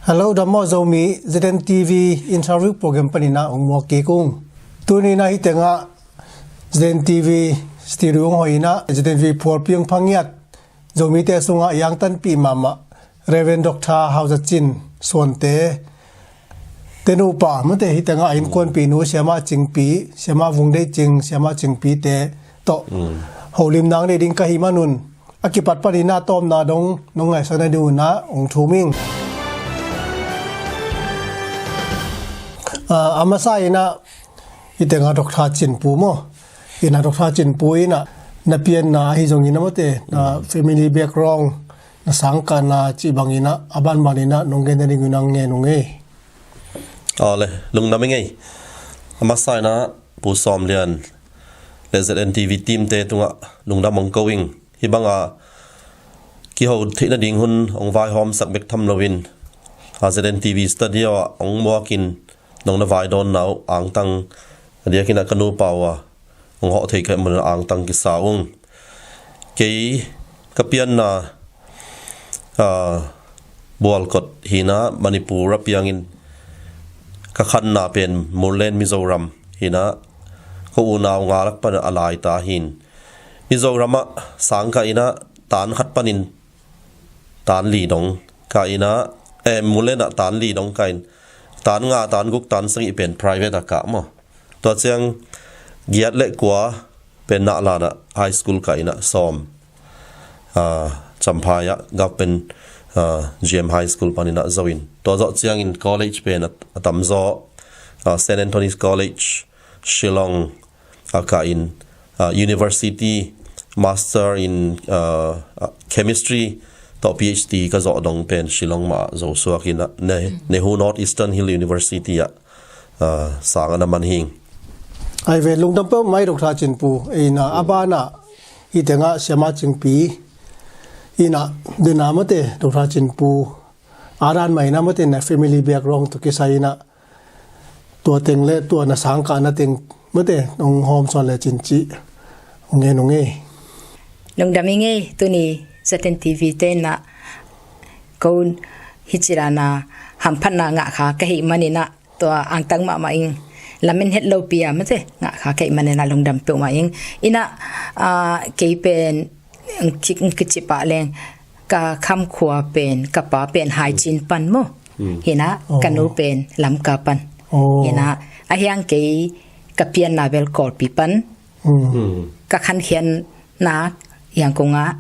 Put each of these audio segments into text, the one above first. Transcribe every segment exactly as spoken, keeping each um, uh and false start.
Hello, dam maw Zomi, Z N T V interview program panin ah hong muak kik ung. Tuni in ah hih tengah Z N T V studio hong hawh in ah, Z N T V phualpi hong phangiat Zomite sungah i angtanpih mahmah Reverend Doctor Hau Za Cin Suante, te nupa, mate, hih tengah a innkuanpihnu Siama Cingpi, Siama Vung Deih Cing, Siama Cingpi te tawh holimna nei ding ka hih manun, a kipat panin ah tawmna dong nong ngaihsak nading un ah hong thum ing. Ah, a masa in ah hih tengah Doctor Cin Pu maw. In ah Doctor Cin Pu in ah na pianna ahi zongin ah, mate, na family background, na sangkahna cih bangin ah a banbanin ah nong gen nading un ah ngen ung ei. Aw le, lungdam ing ei. A masa in ah Pu Sawm Lian le Z N T V team te tungah lungdam hong ko ing. Hih banga kiho theih nading hun hong vaihawmsak bek tham loin, a Z N T V studio ah hong muakin nong na vaidawnna uh angtang, a diakin ah ka nupa uh a hong hawh thei ka hih manin ah angtang kisa ung. Kei ka pianna, ah, Bualkot hi in ah, Manipur a piangin ka khanna pen Murlen Mizoram hi in ah, ka unau nga lak pan a lai ta hi in, Mizoram ah sang kah in ah, tan khat panin tan li dong kah in ah, eh, Murlen ah tan li dong kah in, tan nga, tan guk, tan sagih pen private ah kah maw. Tua ciang giat le kua pen Nahlan ah high school kah in ah, sawm, ah, Champhai ah government, ah, G M High School panin ah zo in, tua zawh ciangin college pen a, a tamzaw, ah, Saint Anthony's College, Shillong ah kah in, ah, university, master in, ah, ah, chemistry tawh P H D ka zawh dong pen Shillong mah ah zosuak in ah, Ne-, Nehu North Eastern Hill University ah, ah, sang a na man hi ing. Ai ve, lungdam peuhmah ei Doctor Cin Pu. Ei in ah a banah hih tengah Siama Cingpi in ah, den a, mate, Doctor Cin Pu a dan mah in ah, mate, na family background tawh kisai in ah, tua teng le tua na sangkahna teng, mate, nong hawmsawn le cin cih hong ngen ung ei. Lungdam ing ei, tuni Z N T V te in ah ko hih ci dan a hamphatna ngah kha ka hih manin ah, tua angtang mahmah ing. Lamen het lopi a, mate, ngah kha ka hih manin ah lungdam peuhmah ing. In ah, ah, kei pen ki-, kici pah leng, ka khamkhua pen, ka pa pen Haicin pan maw. Hi in ah, ka nu pen Lamka pan. Hi in ah, a hiang kei ka pianna bel Kawlpi pan. Ka khankhiatna Yangon ah.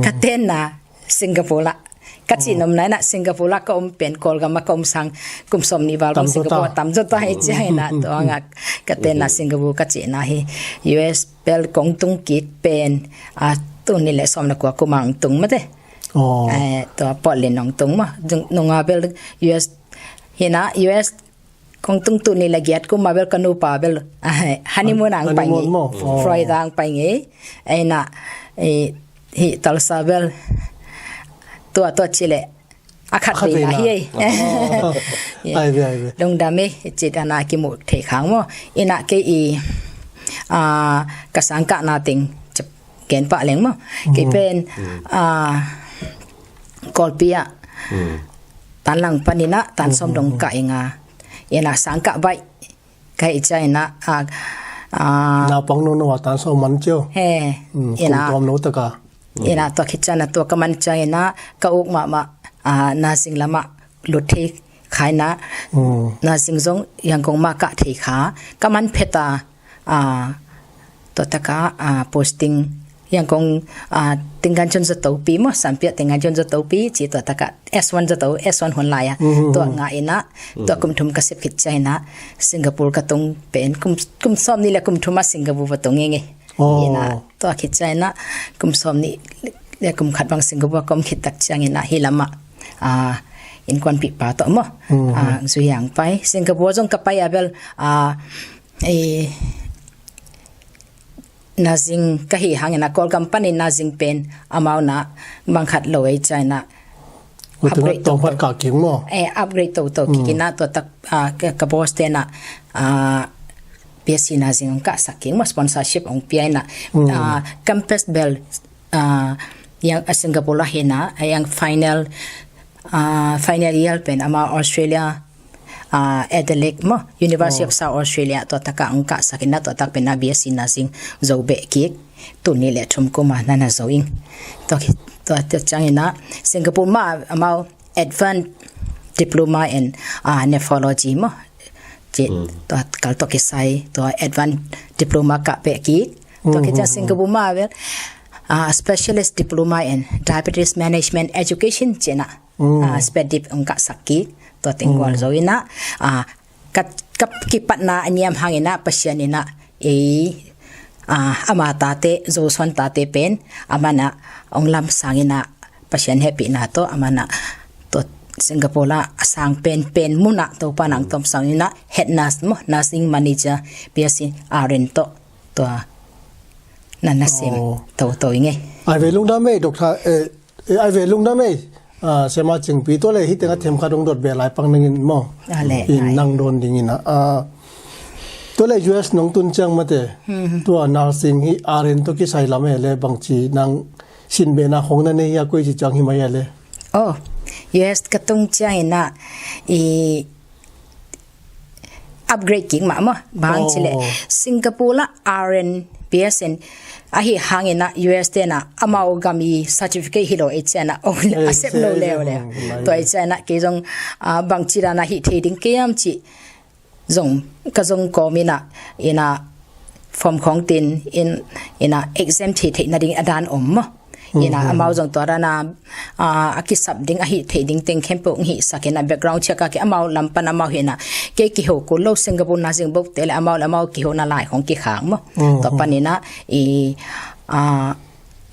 Ka tenna Singapore ah. Ka cih nopna in ah Singapore ah ka om pen, Kawlgam ah ka om sang kum sawmnih val bang Singapore ah tamzaw ta hi, ci hi in ah, tua ngah ka tenna Singapore ka cihna hi. U S bel kong tung kik pen, ah, tul nih le sawm le kua kum ah hong tung, mate. Eh, tua Portland hong tung maw. Nunga bel U S hi in ah, U S kong tung tul nih le giat kum ah bel ka nupa bel, ah, honeymoon ah hong pai ngei. Florida ah hong pai ngei. Ei in ah, eh, hih Tulsa bel tua, tua ci le a khat veina hi ei. Ai ve, ai ve. Lungdam ei, ci dan a kimu thei khang maw. In ah kei i, ah, ka sangkahna teng ci gen pah leng maw. Kei pen, ah, Kawlpi ah tan lang panin ah tan sawm dong kah ing a. In ah sangkah baih ka hih ciangin ah, ah, ah, naupang nono a tan sawm man cio. He, in ah, kum tawm no tak a. In ah tua khit ciangin ah, tua ka man ciangin ah, ka uk mahmah, ah, nursing lamah lut thei kha in ah. Nursing zong Yangon mah kah thei kha. Ka man phet a, ah, tua tak a, ah, posting Yangon, ah, Tingganchon Zatopi maw, Sampi ah Tingganchon Zatopi ci, tua tak a S one zato, S one hun lai a. Tua ngah in ah, tua kum thum ka sep khit ciangin ah, Singapore ka tung pen, kum, kum sawmnih le kum thum ah Singapore va tung ing ei. In ah, tua khit ciangin ah, kum sawmnih le kum khat bang Singapore ka om khit tak ciangin ah, hih lamah, ah, innkuanpihpa tawh maw. Ah, zui a hong pai. Singapore zong ka pai a bel, ah, eh, nursing ka hih hangin ah, Kawlgam panin nursing pen amau in ah bang khat lo ei, ci in ah. Upgrade toto. Eh, upgrade toto kik in ah, tua tak, ah, ka, ka boss te in ah, ah, B S C nursing hong kahsak kik maw, sponsorship hong pia in ah. Ah, campus bel, ah, yang, ah, Singapore ah hi in ah, ah, yang final Ah, final year pen amau Australia, ah, Adelaide maw, University of South Australia, tua takah ong kahsak inah, tua tak pen a B S C nursing zo beh kik, tuni le thum kuma nana zo ing. Tua ki, tua te ciang inah Singapore mah amau advanced diploma in, ah, nephrology maw. Ci, tua kal tua kisai, tua advanced diploma kah beh kik. Tua ki ciang Singapore mah vel, ah, specialist diploma in diabetes management education ci inah. Ah, SPEDDIP ong kahsak kik, tua teng gualzo inah, ah, ka, ka kipatna a niam hang inah Pasian inah, ei, ah, ama tate, Zo Suan tate pen, aman ah ong lamsang inah Pasian hehpihna tawh, aman ah tua Singapore ah a sang penpen munah Topa nang tomsang inah head nurse maw, nursing manager, B S C R N tawh tua nana sem toto ing ei. Ai ve lungdam ei, Doctor, eh, eh, ai ve lungdam ei. Ah, Siama Cingpi, tua le hih tengah themkhat ong dot beh lai pang nangin maw. Ah, le, in ai nang dawn ding inah. Ah, tua le U S nong tun ciang mate. Tua nursing hih R N tawh kisai lam e le bangci nang sin behna khong na nei hia, koi ci ciang hi mai a le. Oh, U S ka tung ciang inah i upgrade kik mah maw. Bang ci le Singapore ah R N, B S N ahi hang inah U S te inah amau gam i certificate hi lo ei ci inah ong accept lo leu leu. Tua ei ci inah kei zong, ah, bangci dan a hih thei ding kei hiam ci zong, ka zong kawm inah, inah form khong tin in, inah exempt hi theih nading a dan om maw. Inah amau zong tua dan a, ah, a kisap ding, a hih theih ding teng khempeuh ong hihsak inah background check a ki amau lam pan amau hi inah kei kiho kul lo, Singapore nursing board te le amau le amau kihona lai khong kikhak maw. Tua pan inah i, ah,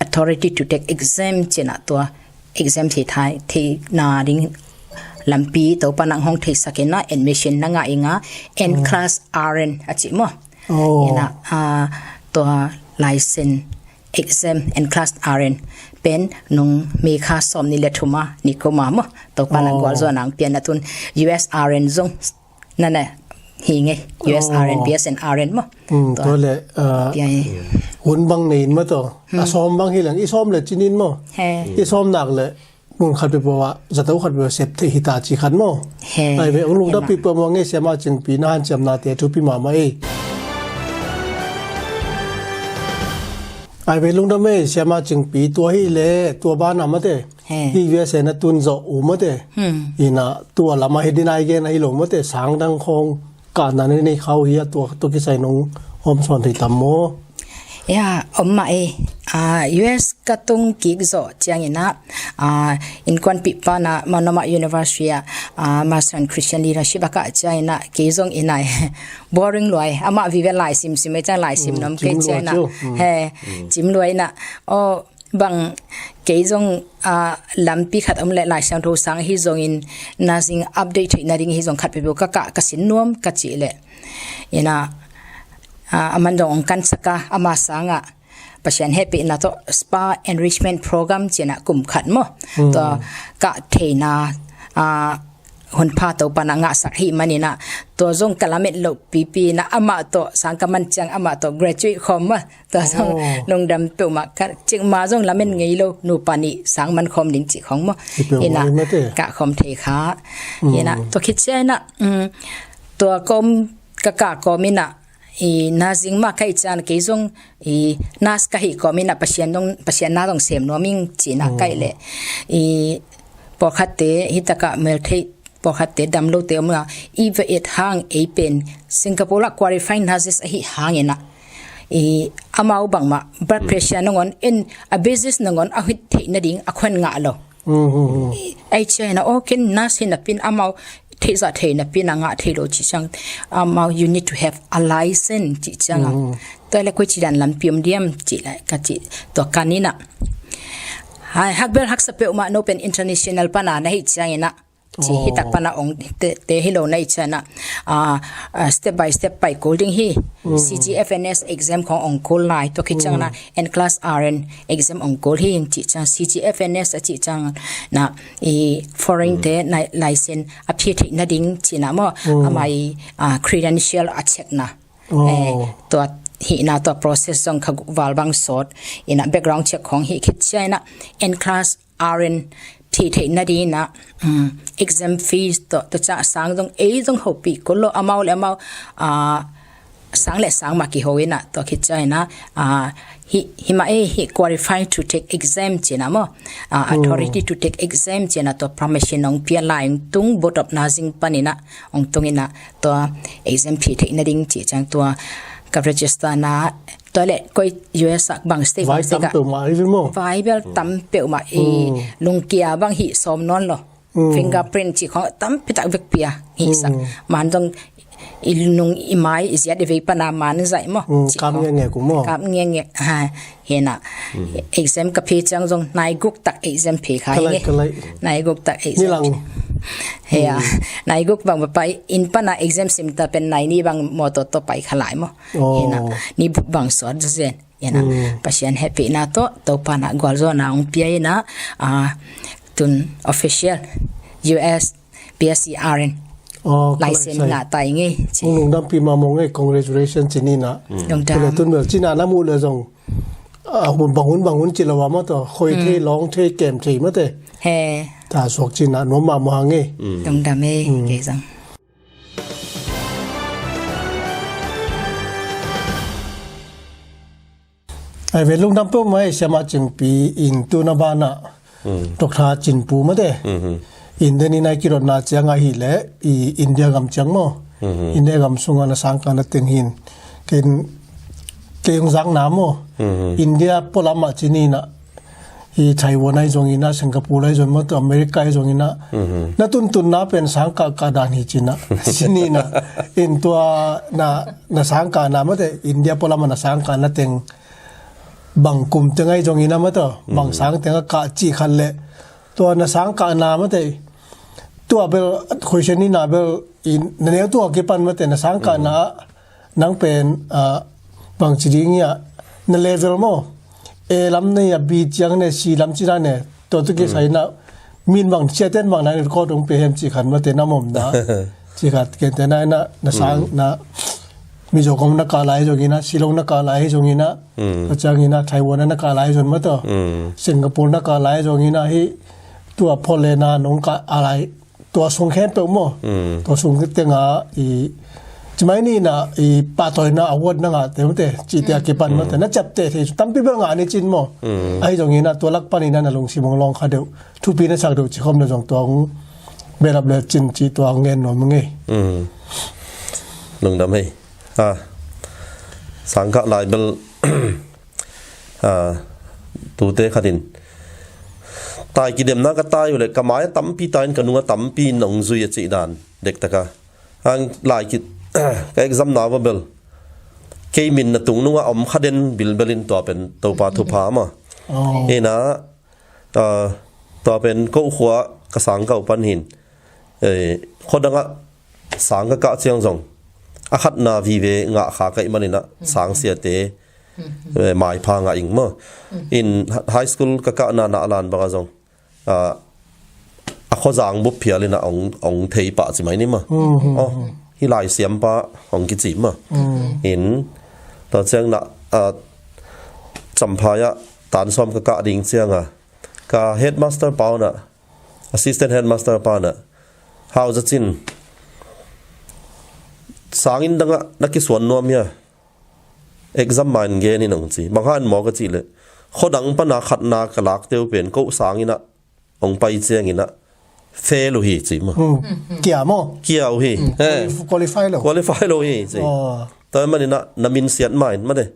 authority to take exam ci inah tua exam thei thai, theihna ding lampi Topa nang hong theisak inah admission na ngah ing a, N class R N a ci maw. Inah, ah, tua license exam N class R N pen nung May kha sawm nih le thum a ni kuma maw, Topa nang gualzo nang pian a tun U S R N zong nana hi ing ei, U S R N, B S N R N maw. Tua le, ah, pian ei. Hun bang nei in maw tua. A sawm bang hi leng, i sawm le cin in maw. He. I sawm nak le mun khat peuhpeuh ah zato khat peuh sep theih hi ta ci khat maw. He. Ai ve, ong lungdam pih peuhmah ing ei Siama Cingpi, na hanciamnate thupi mahmah ei. Ai ve lungdam ei Siama Cingpi, tua hi le tua banah mate. He. Hih U S A na tun zawh uh mate. Inah tua lamah hi ding a i gen ahi lo mate, sang dang khawng kahna nei nei kha uh hi a, tua, tua kisai nong hawmsawn thei tam maw? Ya, om mah ei. Ah, U S ka tung kik zawh ciang inah, ah, innkuanpih pa inah Mount Auburn University ah, ah, Master in Christian Leadership a kah ciang inah kei zong inah boring lua ei. Amah vive lai simsim ei ciang lai sim nuam kei ciang inah. He, cim lua inah. Aw, bang kei zong, ah, lampi khat om le Lai Siangtho sang ahi zongin nursing update theih nading ahi zong khat peuhpeuh ka kah ka sin nuam ka cih leh. Inah, ah, aman zong ong kansak a, ama sangah Pasian hehpihna tawh spa enrichment program ci inah kum khat maw. Tua kah theihna, ah, hunpha Topa nang ngahsak hi man inah tua zong ka lamet loh pipi inah amah tawh sang ka man ciang amah tawh graduate khawm maw. Tua zong lungdam peuhmah ka, cikmah zong lamen ngei lo, nupa nih sang man khawm ding cih khawng maw. Inah kah khawm thei kha. Inah tua khit ciang inah, um, tua kawm ka kah kawm inah, i, nursing mah ka hih ciang kei zong, i, nurse ka hih kawm inah Pasian dong, Pasian na dong sem nuam ing ci inah ka hih leh, i, pawlkhatte, hi takah meltheih pawlkhatte, dam lote om a, i va et hang ei pen Singapore ah qualifying nurses ahi hang inah, i, amau bangmah blood pressure nangawn in a basis nangawn a hit theih nading a khuan ngah lo. Ei ciang inah, aw, ken nurse hi napi in amau theihzah thei napi in a ngah thei lo cih ciang, amau, you need to have a license cih ciang a. Tua le koi ci dan lampi om diam cih le ka cih tua kan inah. Hai, hakbel haksa peuhmah, no pen international pana na hih ciang inah. Ci hi tak pana ong te, te hi lo na hih ciang inah. Ah, ah, step by step pai kul ding hi. C G F N S exam khong ong kul lai, tua khit ciang inah N class R N exam ong kul hi in cih ciang, C G F N S a cih ciang inah i foreign te na license a pia theih nading ci inah maw, amah i, ah, credential a check na. Eh, tua hihna tua process zong kha guk val bang sawt inah background check khong hih khit ciang inah N class R N thei theih nading inah, um, exam fees tawh, tua ciang sang zong ei zong hopih kul lo, amau le amau, ah, sang le sang mah kiho inah, tua khit ciang inah, ah, hi, hi mah ei, hi qualifying to take exam ci inah maw, ah, authority to take exam ci inah tua permission hong pia lai hong tung, board of nursing pan inah hong tung inah, tua exam thei theih nading cih ciang tua ka register na, tua le koi U S ah bang state, vai bang state tam ah peuhmah hi maw? Vai bel tam peuhmah i, lungkia bang hih sawm nawn lo. Fingerprint cih khawng tampi tak vekpi a hihsak. Man zong i nung i mai i ziat i vei pana man zaih maw. Cih kap khawng ngekngek uh maw? Kap ngekngek. Ha, hi inah. Exam ka pia ciang zong nai guk tak exam pia kha hi nge. Nai guk tak exam. Ni lang. Hia, nai guk bang pia pai, inn pana exam center pen nai nih bang mawtaw tawh pai kha lai maw. Hi inah, ni buk bang sawt zen. Hi inah, Pasian hehpihna tawh, Topa inah gualzawhna hong pia inah, ah, tun official U S P S E R in license ngah ta i ngei ci. Hong lungdampih mahmah ngei, congratulations ci ni inah. Lungdam. Tun bel cina na muh le zong, ah, hun bang hun bang hun ci lo a maw tawh, khoi thei, lawng thei, kem thei maw te. He. Ta suak cina nuam mahmah ngei. Lungdam ei, kei zong. Ai ve, lungdam peuhmah ei, Siamah Cingpi in tu na banah Doctor Cin Pu mate. In den i nai kidotna ciang ahih leh i India gam ciang maw. India gam sungah na sangkah na teng hi in. Ken kei hong zakna maw. India pualam ah ci ni inah, hi Taiwan ahi zong inah, Singapore ahi zong maw, America ahi zong inah, na tuntunna pen sangkah kah dan hi ci inah, ci ni inah. In tua na, na sangkahna mate, India pualam ah na sangkahna teng bang kum teng ahi zong inah maw, tua bang sang teng a kah cih khat le, tua na sangkahna mate, tua bel question ni inah bel, in na neu tua kipan mate, na sangkahna ah nang pen, ah, bangci ding hiam, na level maw, A lam nei a, B ciang ne, C lam ci dan ne, tua tu kisai inah, min bang ciaten bang na in kawt hong pe hiam cih khat mate, na mawmna cih khat, kente na inah, na sang na, Mizo gam na kah lai zong inah, Shillong na kah lai zong inah, tua ciang inah Taiwan na kah lai zong maw tawh, Singapore na kah lai zong inah, hi tua Poland na nong kah a lai, tua sung khempeuh maw. Tua sung tengah i, ci mai ni inah, i pahtawina award na ngahte mate, cihte a kipan mate, na ciapteh thei tampi bel ngah ni cin maw. Ahi zong inah tua lak pan inah na lungsim hong lawng kha deuh, thupi na sak deuh cih khawm na zong tua hong belap le cin cih tua hong ngen nuam ngei. Lungdam hei. Ah, sangkah lai bel, ah, tute khat in, tai kidemna ka tai uh leh ka mai a tampi tai in, ka nung a tampi in hong zui a cih dan dektaka. Hang lai kit, ka exam na va bel, kei min na tung nungah om kha den bilbel in, tua pen Topa thupha maw. Hi inah, ah, tua pen ko khua ka sangkah uh pan hi in, eh, khuadangah sang ka kah ciang zong a khatna vive ngah kha ka hih man inah, sang siate, eh, maipha ngah ing maw. In high school ka kahna na lan bangah zong, ah, a khuazang bup phial inah hong, hong thei pah ci mai ni maw. Aw, hi lai siampa hong kici maw. In tua ciang na, ah, Champhai ah tan sawm ka kah ding ciangah, ka headmaster pa un ah, assistant headmaster pa un ah, Hau Za Cin, sang inn dangah na kisuan nuam hia? Exam ma in gen in, hong ci. Bang hang maw ka cih leh, khuadang pana khatna ka lakte uh pen ko sang innah hong pai ciang inah fail uh hi ci maw. Kia maw? Kia uh hi. Qualify lo. Qualify lo hi ci. Tua man inah na min siat ma in mate.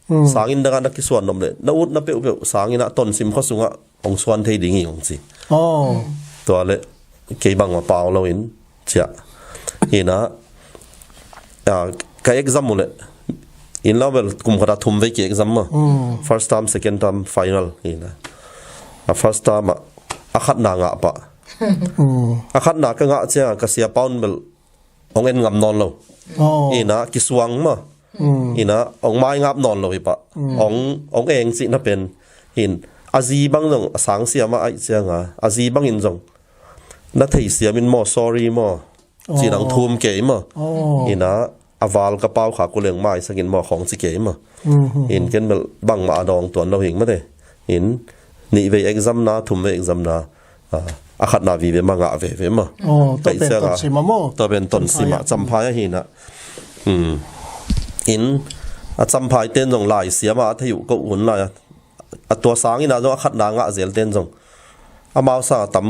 Sang inn dangah na kisuan nop leh, na utna peuhpeuh sang innah Tonsim khua sungah hong suan thei ding hi, hong ci. Tua leh kei bangmah pau lo in ciah. Hi inah, ah, ka exam uh leh, in lau bel kum khat ah thum vei ki exam maw. First term, second term, final hi inah. A first term ah a khatna ngah pah. A khatna ka ngah ciangah ka siapa un bel hong en ngam nawn lo. Hi inah kisuang maw. Hi inah hong mai ngap nawn lo hi pah. Hong, hong eng cihna pen. Hi in a zi bang zong a sang siam ah aih cianga, a zi bangin zong na theisiam in maw, sorry maw, cih dang thum kei maw. Hi inah a val ka pau kha uh leh maisak in maw khawng ci kei maw. Hi in ken bel bangmah a dawng tuan lo hing mate. Hi in nih vei exam na, thum vei exam na, a khatna vive mah ngah veve mah. Oh, tua pen tonsim ah maw? Tua pen tonsim ah, Champhai ah. Champhai ahi na. Hmm. In a Champhai ten zong laisiam ah a thei uh ko un lai a, a tua sangin ah zong a khatna ngah zel ten zong amau sang a tam,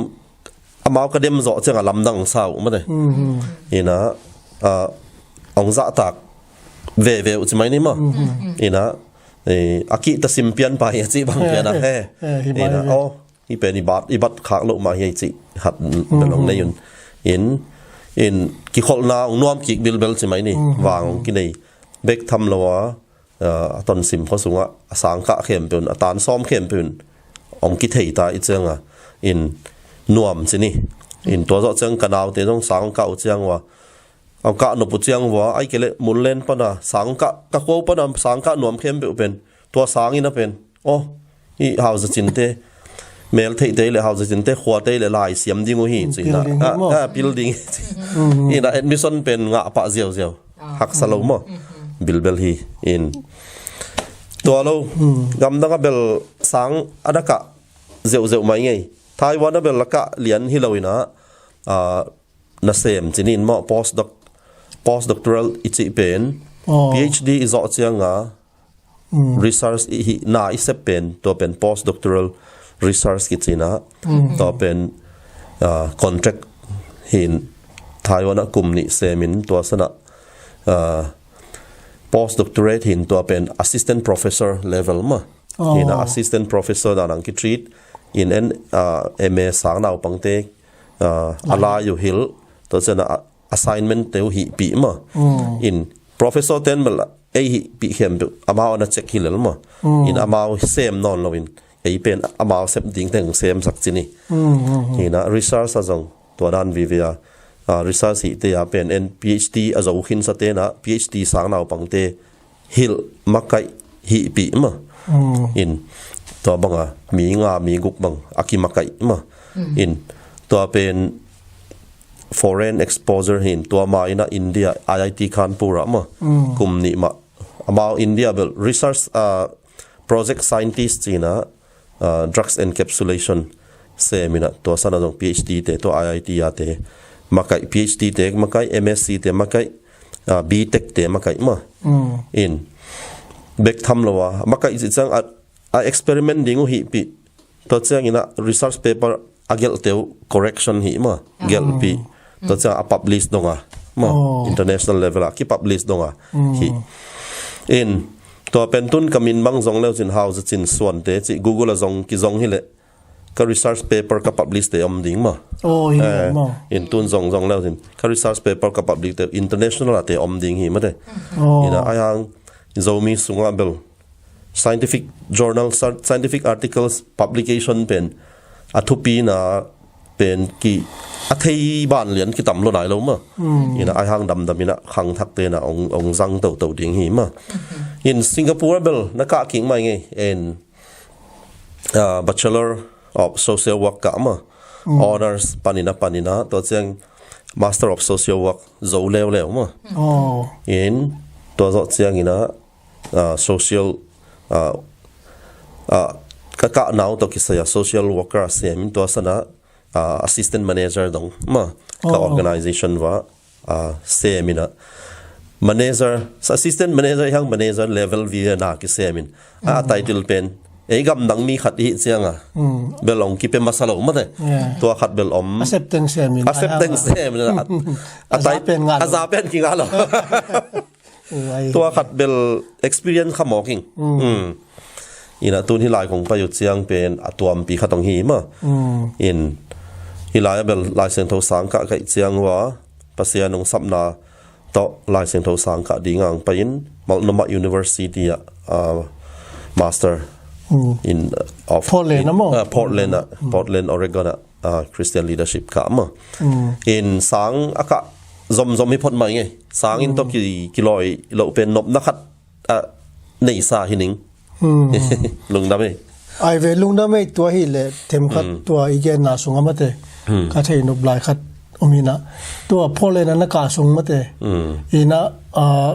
amau ka dem zawh ciang a lamdang sa uh mate. Hmm. Ina a, ong zahtak veve uh ci mai ni maw. Hmm. Ina, eh, a kihta sim pian pa hi a cih bang pian a he. Eh, hi mai ina ve. Oh, i pen i bat, i bat khak loh mah hi a i cih hat belong nei un. In, in kikholhna ong nuam kik bilbel ci mai ni. Hmm. Vang ong kinei bek tham lo a, a, a tonsim khua sungah a sang kah khempeuh in, a tan sawm khempeuh in ong kithei ta i ciang a, in nuam ci ni. In tua zawh ciang ka naute zong sang kah uh ciang ua, a kah nop uh ciang ua, ai kei leh Munlen pana sang kah, ka khua uh pana sang kah nuam khempeuh pen tua sangin a pen, oh, i hauzacinte, mel theihte le hauzacinte khuate le laisiam ding uh hi ci na. Pil ding hi maw? Ah, ah, pil ding hi ci. Ina admission pen ngah pah ziauziau. Ah. Haksa lo maw? Bilbel hi. In tua lo, gamdang a bel sang a na kah zeuhzeuh mai ngei. Taiwan a bel a kah lian hi lo ina, ah, nasem ci ni in maw, post doc, post doctoral i cih pen, oh, PhD i zawh ciang a, mm, research i hih na i sep pen, tua pen post doctoral research kici na. Mm. Tua pen, ah, contract hi in, Taiwan ah kum nih sem in, tua san ah, ah, post doctorate hi in, tua pen assistant professor level maw. Oh. Hi na assistant professor dan ang ki treat in, en, ah, M A sang naupangte, ah, a lai uh hilh, tua ciang a assignment te uh hihpih maw. Mm. In professor ten bel ei hihpih khempeuh amau a na check hi lel maw. Mm. In amau sem nawn lo in, ei pen amau sep ding teng semsak ci ni. Mm, mm, mm. Hi na research a zong tua dan vive a, ah, research hihte a pen en PhD a zo khinsa te na PhD sang naupangte hilh makaih hihpih maw. Mm. In tua banga mi nga mi guk bang a kimakaih maw. Mm. In tua pen foreign exposure hi in, tua ma ina India, I I T Kanpur ah maw. Mm. Kum nih mah. Amau India bel research, ah, project scientist ci na, ah, drugs encapsulation sem ina, tua san ah zong PhD te, tua I I T a te makaih, PhD te makaih, M Sc te makaih, ah, B Tech te makaih maw. Mm. In bek tham lo a makaih cih ciang a, a experiment ding uh hihpih. Tua ciang ina research paper a gelhte uh correction hi maw. Ah. Gelhpih. Tua ciang a publish dong a maw. Oh. International level a ki publish dong a. Mm. Hi. In tua pen tun ka min bang zong leu cin Hau Za Cin Suante ci Google a zong kizong hi leh ka research paper ka publish te om ding maw. Oh, hi. Eh, maw. In tun zong zong leu cin ka research paper ka publish te international a te om ding hi mate. Oh. Ina ai hang Zomi sungah bel scientific journal, sci-, scientific articles publication pen a thupina pen ki a thei ban lian kitam lo nai lo maw. Hmm. Ina ai hang damdam ina khangthak te na ong, ong zang toto ding hi maw. In Singapore bel na kah kik mai ngei en, ah, Bachelor of Social Work kah maw. Hmm. Honors panina panina, tua ciang Master of Social Work zo leuleu maw. Oh. In tua zawh ciang ina, ah, social, ah, ah, ka kah nau tawh kisai a social worker a sem in tua san ah, ah, assistant manager dong maw ka, oh, organization va, ah, sem ina manager, assistant manager i hang manager level vive na kisem in. Ah, mm, title pen ei gamdang mi khat i hih ciang a, mm, bel ong kipia masa lo mate. Yeah. Tua khat bel om. A sep teng sem in. A sep teng sem in. A, a za pen ngah lo. A za pen kingah lo. Tua khat bel experience kha mawk ing. Mm. Mm. Ina tun hih lai kong pai uh ciang pen a tuampi khat ong hi maw. Mm. In hih lai a bel Lai Siangtho sang kah kaih ciang ua Pasian ong sapna tawh Lai Siangtho sang kah ding ang pai in Multnomah University ah, ah, master, mm, in, uh, of Portland in, ah maw? Ah, Portland ah, mm, Portland, Oregon ah, ah, Christian leadership kah maw. Mm. In sang a kah zomzom hi phot mai ngei. Sang in tawh, mm, ki, kilawi loh pen nopna khat, ah, neisa hi ning. Mm. Lungdam ei. Ai ve lungdam ei, tua hi le themkhat, mm, tua i genna sung a mate. Mm. Ka thei nop lai khat om hi na. Tua Portland a na kah sung mate. Mm. Ina, ah,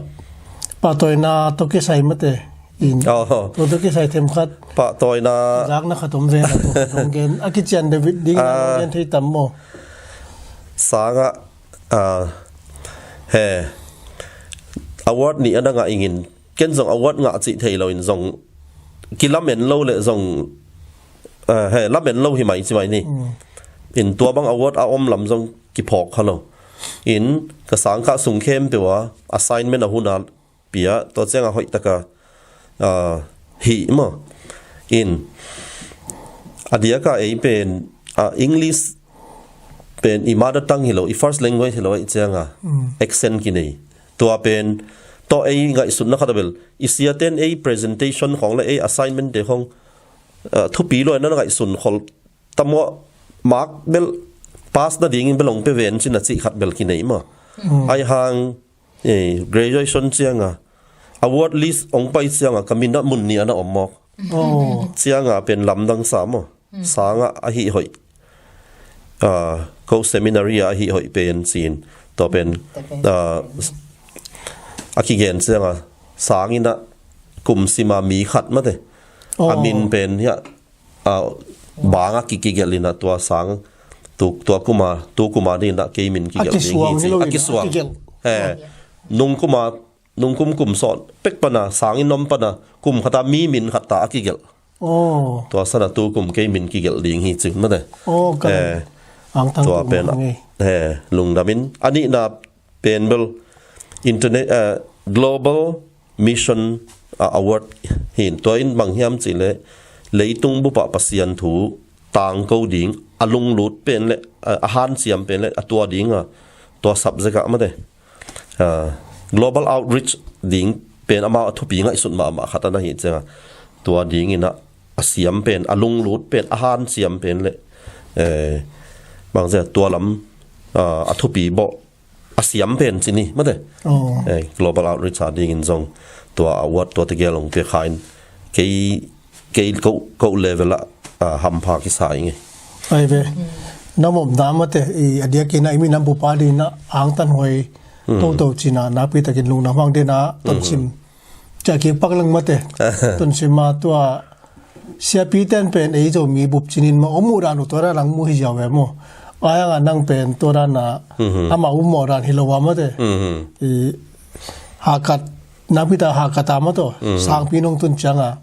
pahtawina tawh kisai mate. In. Oh. Tua tawh kisai themkhat Pahtawina. Zakna khat om ve na tu. Dong gen. A kician David ding na gen thei tam maw? Sangah, ah, he, award nih a na ngah ingin, ken zong award ngah cih thei lo in zong kilamen lo le zong, ah, he, lamen lo hi mai ci mai ni. In tua bang award a om lam zong kiphawk kha lo. In ka sangkah sung khempeuh a assignment a hun a pia, tua cianga hoihtaka, ah, hih maw. In, a diaka ei pen, ah, English pen i mother tongue hi lo, i first language hi lo, ei cianga, accent kinei. Tua pen, tua ei ngaihsutna khat a bel, i siaten ei presentation khong le ei assignment te khong, ah, thupi lo na ngaihsun khol, tamua mark bel, pass nadingin bel ong pe ven cina cih khat bel kinei maw. Ai hang, eh, graduation cianga, award list ong pai cianga, ka min a mun nih a na om mawk. Cianga pen lamdang sa maw. Sanga ahi hoih. Ah, ko seminary a ahi hoih pen sin. Tua pen, ah, a kigen cianga, sangin a kum sima mi khat mate. A min pen hia, ah, banga ki, kigelh in a tua sang, tu, tua kuma, tu kuma ding in a kei min kigelh ding hi ci. A kisuang. He, nung kuma, nung kum kum sawt pek pana, sangin om pana, kum khata mi min khata a kigelh. Tua sana tu kum kei min kigelh ding hi ci mate. Tua pen, he, lungdamin. A nihna pen bel internet, eh, Global Mission, ah, Award hin, tua in bang hiam cih leh leitung bupa Pasian thu tangko ding a lunglut pen le, ah, a hanciam pen le a tua dinga, tua subject ah mate, ah, global outreach ding pen amau a thupi ngaihsut mahmah khat a na hi cianga, tua dingin a, a siam pen, a lunglut pen, a hanciam pen le, eh, bang cia tua lam, ah, a thupi bawh a siam pen ci ni mate. Eh, global outreach a dingin zong tua award tua tegel ong pia khain kei, kei ko, ko level a, ah, hampha kisa ing e. Ai ve. Na mom da mate, i a diakin a i minam bupa dingin a angtan huai toto cina, nakpi takin lungdam hang dena tonsim. Cia kik pak lang mate. Tonsim a tua siapi ten pen ei Zomi bup cinin ma om uh dan uh tua dan ang mu hi ziau ve maw. Ai anga nang pen tua dan a ama um mawh dan hi lo a mate. I hakat, nakpi ta hakat a maw tua. Sangpi nong tun cianga.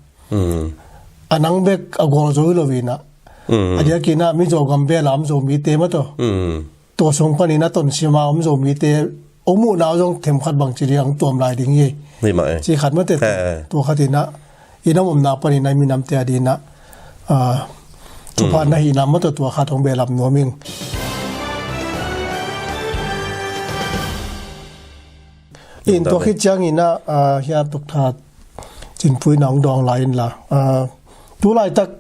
A nang bek a gual zo hi lo ina. A diakin a Mizo gam bel a om Zomite maw tua. Tua sung panin a tonsim a om Zomite ong muhna uh zong themkhat bang ci ding ang tuam lai ding hi. Ci khat mate. Tua khatin a i nam omna panin a i minamte a dingin a, ah, thupha na hihna maw tua, tua khat hong behlap nuam ing. In tua khit ciangin a, ah, hia tuk that Cinpui na hong dawng lai inla. Ah, tu laitak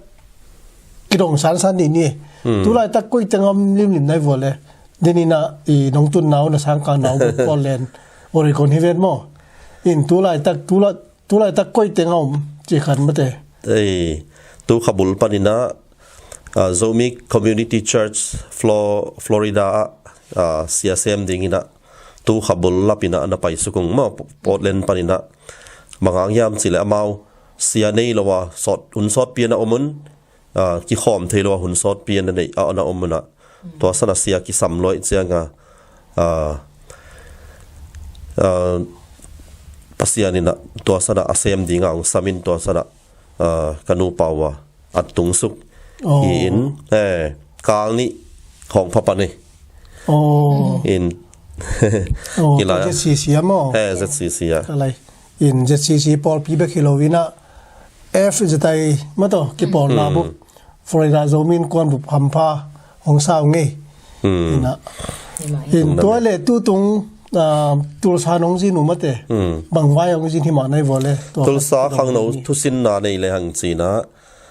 kidong sansan ni ni. Tu laitak koi teng a om limlim nai vua le. Denin a i nong tunna uh na sangkahna uh Portland, Oregon hi ven maw. In tu laitak, tu la, tu laitak koi teng a om ci khan mate. Ei, tu khabul panin a, ah, Zomi Community Church, Flo-, Florida a, ah, sia sem dingin a, tu khabul lapin a na pai suk ung maw, Portland panin a. Bang hang hiam cih leh amau sia nei lo a, sawt, hun sawtpi a na om un, ah, kikhawm thei lo a hun sawtpi a na neih a na om un a. Tua sana sia kisam lo ih cianga, ah, ah, Pasian in a tua sana a sem dinga ong samin tua sana, ah, ka nupa uh a at tung suk hi in, eh, kal nih khawng phapan hi. In, oh, kilai a Z C C a maw? Eh, Z C C a. Kalai. In Z C C pawlpi bek hi lo in a F Z I maw tua kipawlna bup. Florida Zomi Innkuan bup hampha hong sa uh ngei. In a. In tua le tutung, ah, Tulsa nong zin uh mate. Bang vai hong zin hi mah nai vua le. Tulsa khangno thusinna nei le hang cina.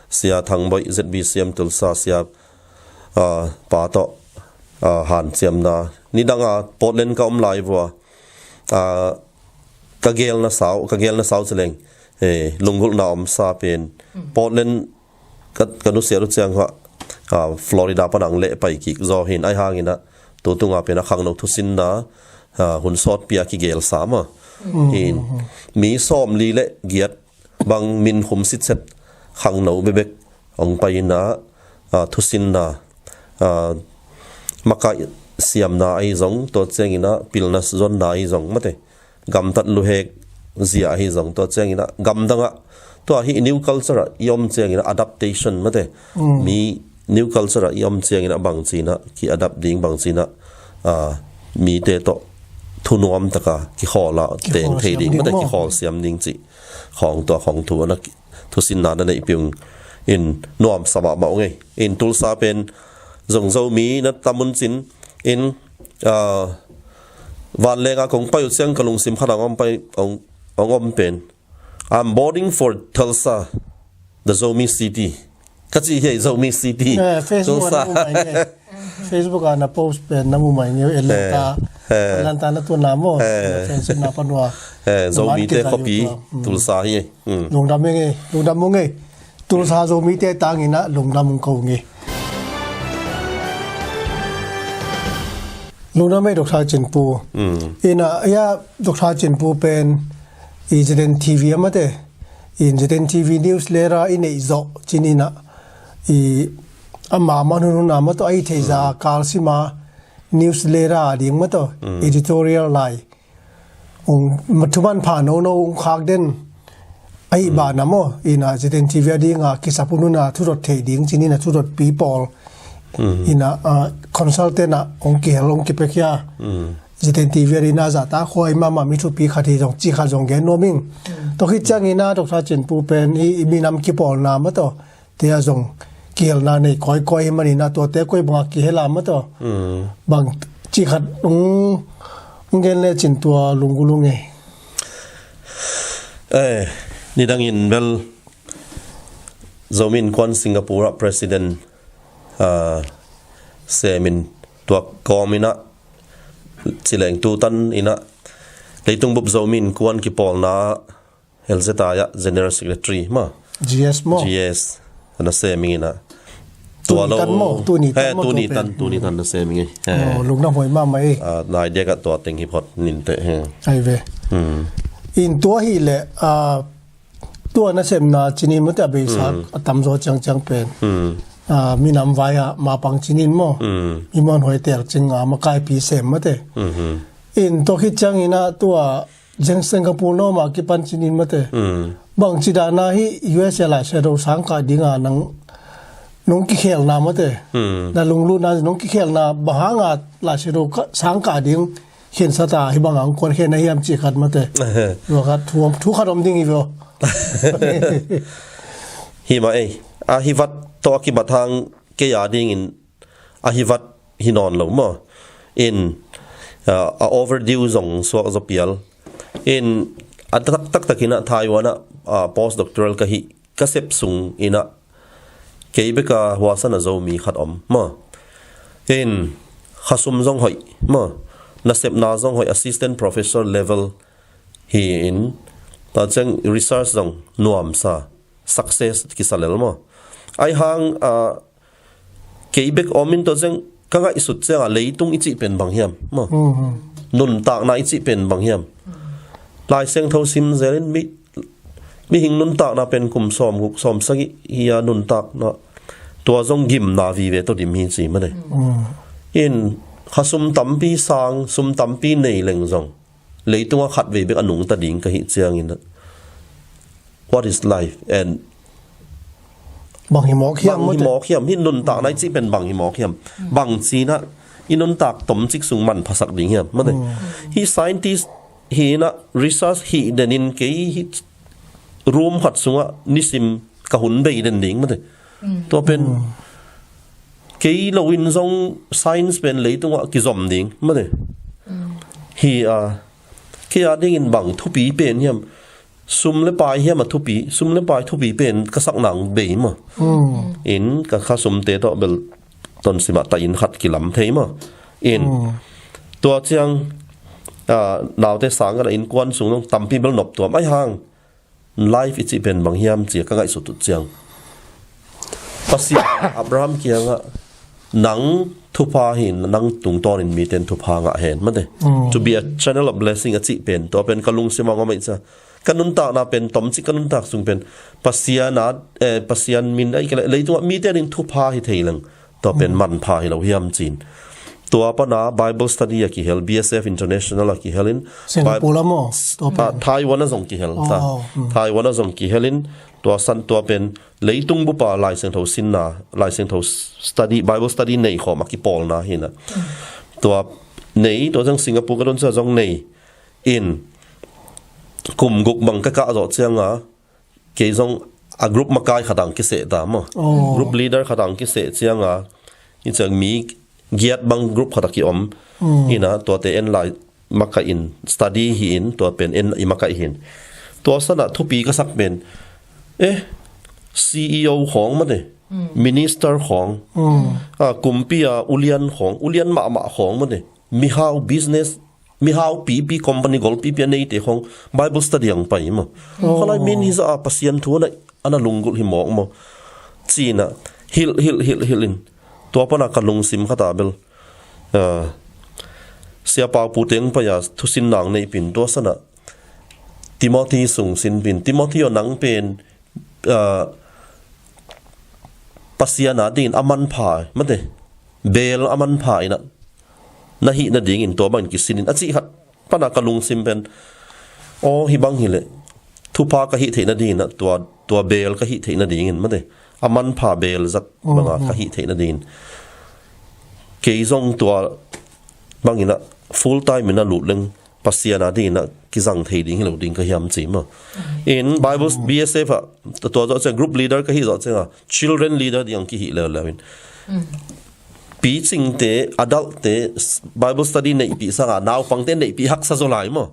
Sia Thang Boih Z B C M Tulsa sia, ah, pa tawh, ah, hanciamna. Nidanga Portland ka om lai vua. Ah, ka gelna sau, ka gelna sau cileng. Eh, lunggulhna om sa pen. Portland ka, ka nusiat uh ciang kha, ah, Florida pan ang leh pai kik zaw hin ai hangin a. Tutunga pen a khangno thusinna, ah, hun sawtpi a kigel sa maw. Hin. Mi sawmli le giat bang min khum sitset khangno bekbek hong pai in ah, ah, thusinna, ah, makaih siamna ahi zong, tua ciangin ah pilna zonna ahi zong, mate, gamtat luhek zia ahi zong, tua ciangin ah gamdang ah, tua hi new culture ah i om ciangin ah adaptation, mate. Mm. Mi new culture ah i om ciangin ah bangci in ah ki-adapt ding, bangci in ah, ah, mite tawh thunuam taka kikhawl ah, kikhawl teng thei siam ding, ding mate, maw? Kikhawl siam ding cih khawng, tua khawng thu na ki-, thusinna na neihpih ung in nuamsa mahmah ung ei. In Tulsa pen zong Zomi na tam un cin in, ah, vanleng ah kong pai uh ciang ka lungsim khat ah hong pai, hong, hong om pen, "I'm voting for Tulsa, the Zomi city." Ka ci hi, Zomi city. Eh, Facebook Tulsa. Ah na um mai nge. Facebook ah na post pen na um mai nge, Atlanta. Eh, eh. Atlanta na tuanna maw. Eh. Friendship na panua. Eh, Zomite khuapi, tua. Mm. Tulsa hi. Mm. Lungdam ung ei, lungdam ung ei. Tulsa Zomite tangin ah lungdam ung ko ung ei. Lungdam ei, Doctor Cin Pu. Mm. In ah, ya, Doctor Cin Pu pen i Z N T V ah, mate, in Z N T V news lera i neih zawh cin in ah, i ama man hun hun ah maw tawh, a i theih zah a kalsim a news lera a ding maw tawh, mm, editorial lai, ung, ma thu manpha nono ung khak den ahi, mm, banah maw, in ah Z N T V a ding a kisap hun hun ah thudot theih ding cin in ah thudotpi pawl, mm, in ah, ah, consultant ah hong kihel, hong kipia khia. Mm. Z N T V a ding a zahtakhuai mahmah mi thupi khat hi zong, cih khat zong gen nuam ing. Mm. Tua khit ciangin ah Doctor Cin Pu pen i, i minam kipawlna maw tawh, tua ah zong kihelna nei kawikawi hi manin ah, tuate koi bangah kihel a maw tawh. Mm. Bang cih khat hong, hong gen lecin tua lunggulh ung ei. Eh, nidangin bel Zomi Innkuan Singapore ah president, ah, semin, tua kawmin ah, ci leng tu tan in ah, Leitung Bup Zomi Innkuan kipawlna L Z I ah General Secretary maw. G S maw. G S. Na sem ing in ah. Tua lo. Tuni tan maw, tuni tan. He, maw, tuni tua tan, pen, tuni tan na sem ing ei. He. Oh, lungdam huai mahmah ei. Ah, nai diak ah tua teng hi phot ning teh, he. Ai ve. Hmm. In tua hi leh, ah, tua na semna cin in maw teh, a beisa, hmm, a tamzaw ciangciang pen. Hmm. Ah, minam vai ah mapang cin in maw. Hmm. Mi muanhuai tel cing a makaipi sem maw teh. Hmm, hmm. In tua khit ciangin ah tua Zeng Singapore no mah kipan cin in maw teh. Hmm. Bangci dan a hih U S A Lai Shadow sang kah ding a nang nong kikhelna maw teh. Hmm. Na lunglutna nong kikhelna bang hang a Lai Shadow ka, sang kah ding khensat a hih bang a hong kuan khe na hiam cih khat maw teh. Tua khat thu, thu khat om ding hi ve aw. Hi mah ei. A hi vat tawh a kibat hang kei a dingin a hi vat hi nawn lo maw. In, ah, a overdue zong suak zaw pial. In, a tak, taktakin ah Taiwan ah, ah, postdoctoral ka hih, ka sep sungin ah kei bek a huasan a Zomi khat om maw. In, khasum zong hoih maw. Nasepna zong hoih, assistant professor level hi in, tua ciang research zong nuamsa, success kisa lel maw. Ai hang, ah, kei bek om in tua ciang ka ngaihsut ciang a leitung i cih pen bang hiam maw. Hmm, hmm. Nuntakna i cih pen bang hiam. Lai Siangtho sim zel in mi, mihing nuntakna pen kum sawmguk, sawmsagih hi a nuntakna. Tua zong gimna vive tawh dim hi ci maw teh. Hmm. In khasum tampi sang, sum tampi nei leng zong leitungah khatvei bek a nungta ding ka hih ciangin, what is life? And bang hi mawk hiam, bang hi mawk hiam? Hih nuntakna i cih pen bang hi mawk hiam? Bangci in ah i nuntak tomcik sung manphasak ding hiam? Maw teh. Hmm. Hih scientist hi in ah research hih den in kei hih room khat sungah nisim ka hun bei den ding maw teh. Mm. Tua pen, mm, kei lo in zong science pen leitungah kizom ding maw teh. Mm. Hi a, kei a dingin bang thupi pen hiam? Sum le pai hiam a thupi, sum le pai thupi pen ka sak nang bei maw. Mm. In ka khasumte tawh bel tonsim ah ta inn khat kilam thei maw. In, mm, tua ciang, ah, naute sang khat a innkuan sung zong tampi bel nop tuam ai hang. Life i cih pen bang hiam ci a ka ngaihsut uh ciang, Pasian Abraham kiangah, "Nang thupha hi in, nang tungtawnin mite in thupha ngah hen," maw teh. Mm. To be a channel of blessing a cih pen, tua pen ka lungsim ah om ahih ciang, ka nuntakna pen, tomcik ka nuntak sung pen Pasian a, eh, Pasian min a i ka le-, leitungah mite ding thupha hi thei leng, tua pen manpha hi lo hiam ci-in. Tua pana Bible study a kihel, B S F International a kihelin, Singapore Bi-, lam aw, tua ah, pen. Taiwan a zong kihel ta. Oh, hmm. Taiwan a zong kihelin, tua san tua pen leitung bupa Lai Siangtho sinna, Lai Siangtho study, Bible study nei khawm a kipawlna hi na. Tua nei, tua zong Singapore ka don sa zong nei. In, kum guk bang ka kah zawh cianga, kei zong a group makai khat ang kiseh ta maw. Oh. Group leader khat ang kiseh cianga, i ciang mi giat bang group khat a kiom. Hmm. Ina, tuate en lai makaih in, study hi in, tua pen en i makaih hi in. Tua sana thupi ka sak pen, eh, C E O khawng mate, hmm, minister khawng, hmm, ah, kumpi a ulian khawng, ulian mahmah khawng mate, mihau business, mihau pipi company golpipi a neite khawng Bible study ang pai maw. Oh. Khalai min hi za a Pasian thu na, ana lunggulh hi mawk maw. Cina, hilh, hilh, hilh, hilh in. Tua pana ka lungsim khata bel. Ah, Sia Pau Pu teng pai a thusin nang nei pin tua sana. Timothy sung sin pin. Timothy aw nang pen, ah, Pasian a dingin a manpha, mate. Bel a manpha ina. Na hih na dingin tua bangin kisinin. A cih khat. Pana ka lungsim pen, aw, hi bang hileh thupha ka hih theih nadingin ah, tua, tua bel ka hih theih nadingin, mate, a manpha bel zat banga ka hih theih nadingin, kei zong tua bangin ah full time in a lut leng Pasian a dingin ah kizang thei ding hi lo ding ka hiam ci maw. In Bible, B S F ah, tua zawh ciang group leader ka hih zawh ciangah children leader ding ang kihih leuleu in. Picingte, adultte, s-, Bible study neihpih sanga naupangte neihpih haksa zaw lai maw.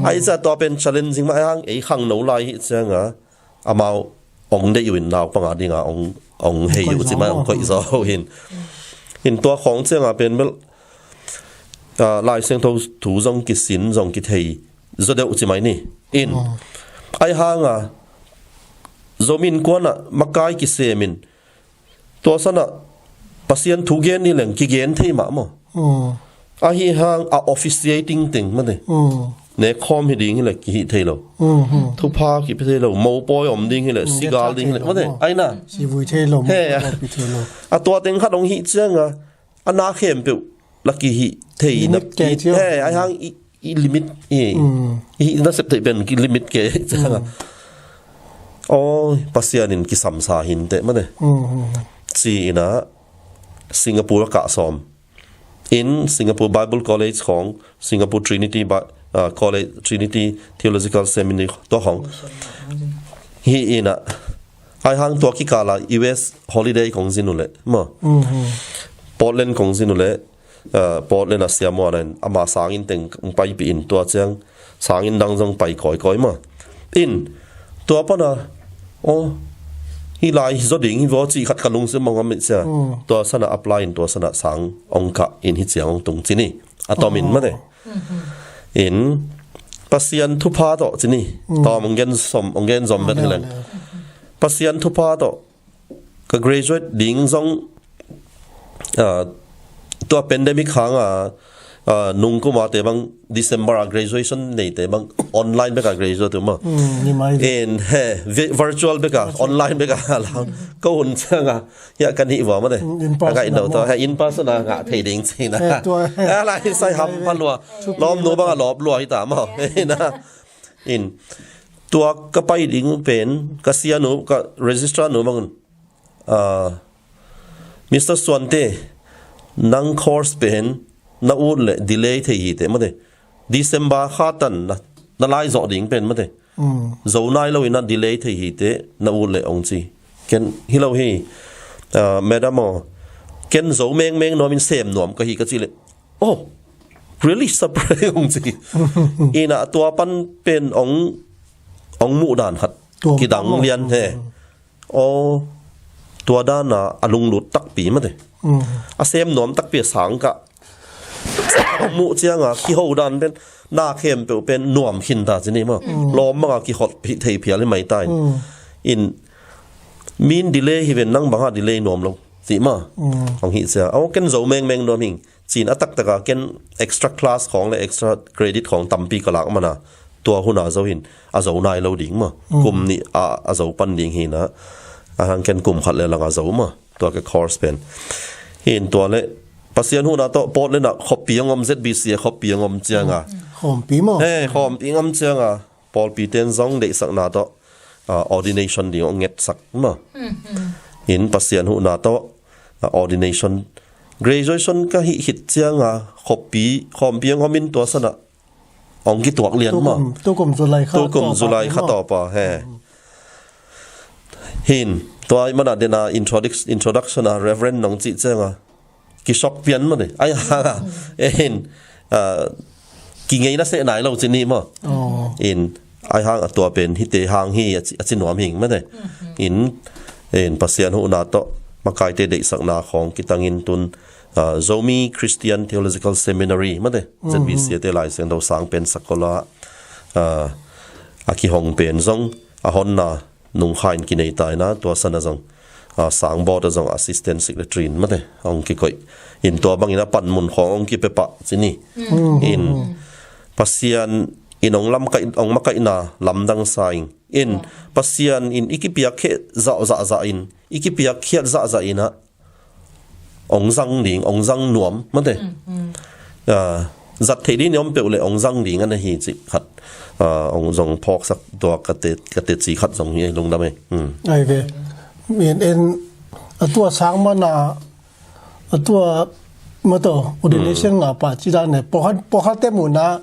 Ahi zah tua pen challenging mah, ahi hang ei khangno lai hi cianga amau ong deih uh in naupang a dinga ong, ong hei uh ci mah, ong koih zaw uh hin. Hin tua khawng cianga pen bel, ah, Lai Siangtho thu zong kisin, zong kithei zaw deuh ci mai ni. In, ahi hanga Zomi Innkuan ah makai kisemin, tua sanah Pasian thu gen hi leng kigen thei mah maw. Ahi hang a officiating teng mate. Nek khawm hi ding hileh kihih thei lo. Thupha kipia thei lo. Mopawi om ding hileh, sigal ding hileh mate. Aina. Sivui thei lo. He. Mopawi thei lo. A tua teng khat hong hih cianga a na khempeuh la kihih thei na. Limit kei pi cio. He, ahi hang i i limit, i, i nasep theih pen ki limit kei cianga. Aw, Pasian in kisamsa hinteh mate. Ci ina Singapore a kah sawm. In Singapore Bible College khawng, Singapore Trinity Bi-, ah, College, Trinity Theological Seminary tua khawng. Hi ina, ahi hang tua kikala U S holiday kong zin uh leh maw. Portland kong zin uh leh, ah, Portland a siamuan in ama sangin teng paipih in tua ciang sangin dang zong pai kawikawi maw. In tua pana, aw, hi lai hi zaw ding hi vaw cih khat ka lungsim mangam cia. Tua sana apply in tua sana sang ong kah in hi ciang ong tung ci ni. A tomin mate. In Pasian thupha tawh ci ni. Tom ong gen zom, ong gen zom vet hileng. Pasian thupha tawh ka graduate ding zong, ah, tua pandemic hanga, ah, nungkuma te bang December a graduation nei te bang online beka graduate tu ma. In he, vi-, virtual beka, online beka la. Ko hun cianga, ya kan hi vua mate. In person a, he, in person a ngah thei ding cina. He, tua, he. Ala hi sai ham pa lua. Lawm nu banga lawp lua hi ta ma. He na. In tua ka pai ding pen, ka sia nu, ka registrar nu bangin, ah, Mister Suante, nang course pen na ut le delay thei hi te mate. December kha tan na, na lai zawh ding pen mate. Zo nai lo ina delay thei hi te na ut le ong ci. Ken hi lo hi, ah, madam aw, ken zo mengmeng nuam in sem nuam ka hi ka ci le. Oh, really surprise ong ci. Ina tua pan pen ong, ong muh dan khat. Kidang lian he. Aw, tua dana a lunglut takpi mate. A sem nuam takpi a sang kah. Ong muh cianga kiho dan pen na khempeuh pen nuam khin ta ci ni maw. Lawm banga kiholh thei phial hi mai ta in. In min delay hi ven nang banga delay nuam lo. Ci ma. Ong hi cia. Aw ken zo mengmeng nuam hing. Cin a taktaka ken extra class khawng le extra credit khawng tampi ka lak mana. tua huna zo hin a zo nai lo ding maw. Kum nih a, a zo pan ding hi na. A hang ken kum khat le lang a zo maw, tua ka course pen. Hin tua le Pasian huhna tawh Portland ah khoppi hong om, Z B C a khoppi hong om cianga. Khawmpi maw? He, khawmpi hong om cianga pawlpi ten zong deihsakna tawh, ah, ordination ding hong ngetsak maw. Hin Pasian huhna tawh, ah, ordination, graduation ka hih khit cianga khoppi, khawmpi hong om in tua sanah hong kituak lian maw. Tukum, tukum July kha, tukum July kha tawpa he. Hin tua i mana dena introduction a Reverend nong cih cianga kisok pian maw de. Ai hanga, eh, hin, ah, kingeina seh nai lo ci ni maw. In ai hang a tua pen hite hang hi a ci, a ci nuam hing maw de. In, in Pasian huhna tawh makaite deihsakna khawng kitangin tun, ah, Zomi Christian Theological Seminary maw de, Z B C a te Lai Siangtho sang pen sakola, ah, a kihong pen zong a honna nungkha in kinei taina, tua sana zong, ah, sangbawt a zong assistant secretary in maw de hong kikoih. In tua bangin a panmun khawng hong kipepah ci ni. In Pasian in hong lamkaih, hong makaihna lamdang sa ing. In Pasian in i kipiak kheh zahzahzah in, i kipiak khiat zahzah in ah hong zang ding, hong zang nuam maw de. Ah, zat theih ding ni om peuh le hong zang ding a na hi cih khat, ah, hong zong phawksak tua ka te, ka teci khat zong hi, lungdam ei. Ai ve. Min en a tua sang mana a tua maw taw ordination nga pa ci dan ne pawlkhat, pawlkhat te muna,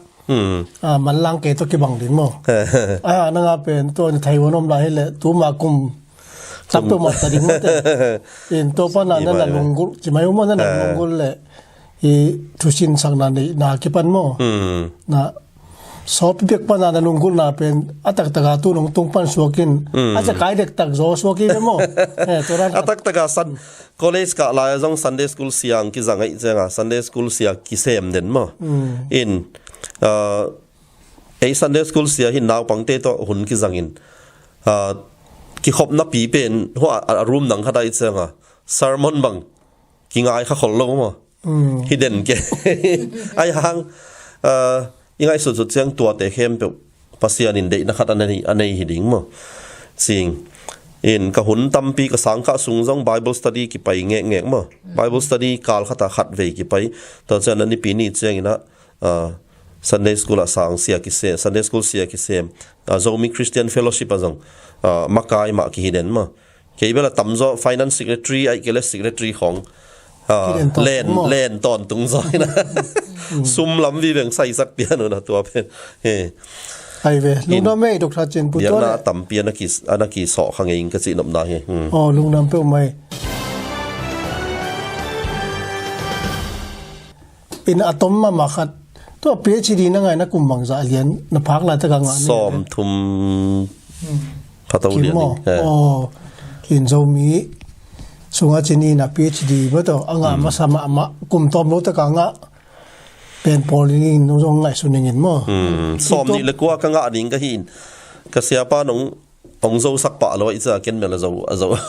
ah, manlang kei tawh kibang ding maw. Ai hang nanga pen tua ni thei huan om lai hi le tuma kum tak peuh mah ta ding maw te. In tua pana na na lunggulh ci mai uh maw, na na lunggulh le i thusinsakna neihna kipan maw. Na sawpi bek pana na lunggulhna pen a taktaka tu nong tung pan suakin a cakai dektak zaw suak hi ve maw. Eh, tua dan a taktaka san college kah lai a zong Sunday school sia hong kizang aih cianga Sunday school sia kisem den maw. In, ah, ei Sunday school sia hin naupangte tawh hun kizangin, ah, kikhopna pi pen hua a, a room nang khat ah i cianga sermon bang kingai kha khol lo maw. Hi den ke. Ai hang, ah, i ngaihsutsut ciang tuate khempeuh Pasian in deihna khat a nei, a nei hi ding maw. Sing in ka hun tampi ka sangkah sung zong Bible study kipai ngekngek maw. Bible study kal khata khat vei kipai. Tua ciang a nipi ni ciangin ah, ah, Sunday school ah sang sia kisem, Sunday school sia kisem, ah, Zomi Christian Fellowship ah zong, ah, makai mah kihi den maw. Kei bela tamzaw finance secretary, ai kei le secretary khong, ah, len, len tawntung zaw ina. Sum lam viveng saisak pian una tua pen. He. Ai ve, lungdam ei, Doctor Cin Pu tua le. Tampi ana ki, ana kisawh kha ngei ing ka cih nopna hi. Oh, lungdam peuh mai. In a tom mahmah khat. Tua PhD na ngaihna kum bangzah lian, na phak laitak a ngah ni. Sawmthum phato lian maw. Eh. Oh, in Zomi sunga cini na PhD maw taw, a ngah masa mahmah, kum tawm lo tak a ngah pen pawl in zong ngaihsun ning in maw. Sawmnih le kua ka ngah ding ka hi in. Ka siapa nong hong zosak pah lo, i ca ken mel a zo, a zo.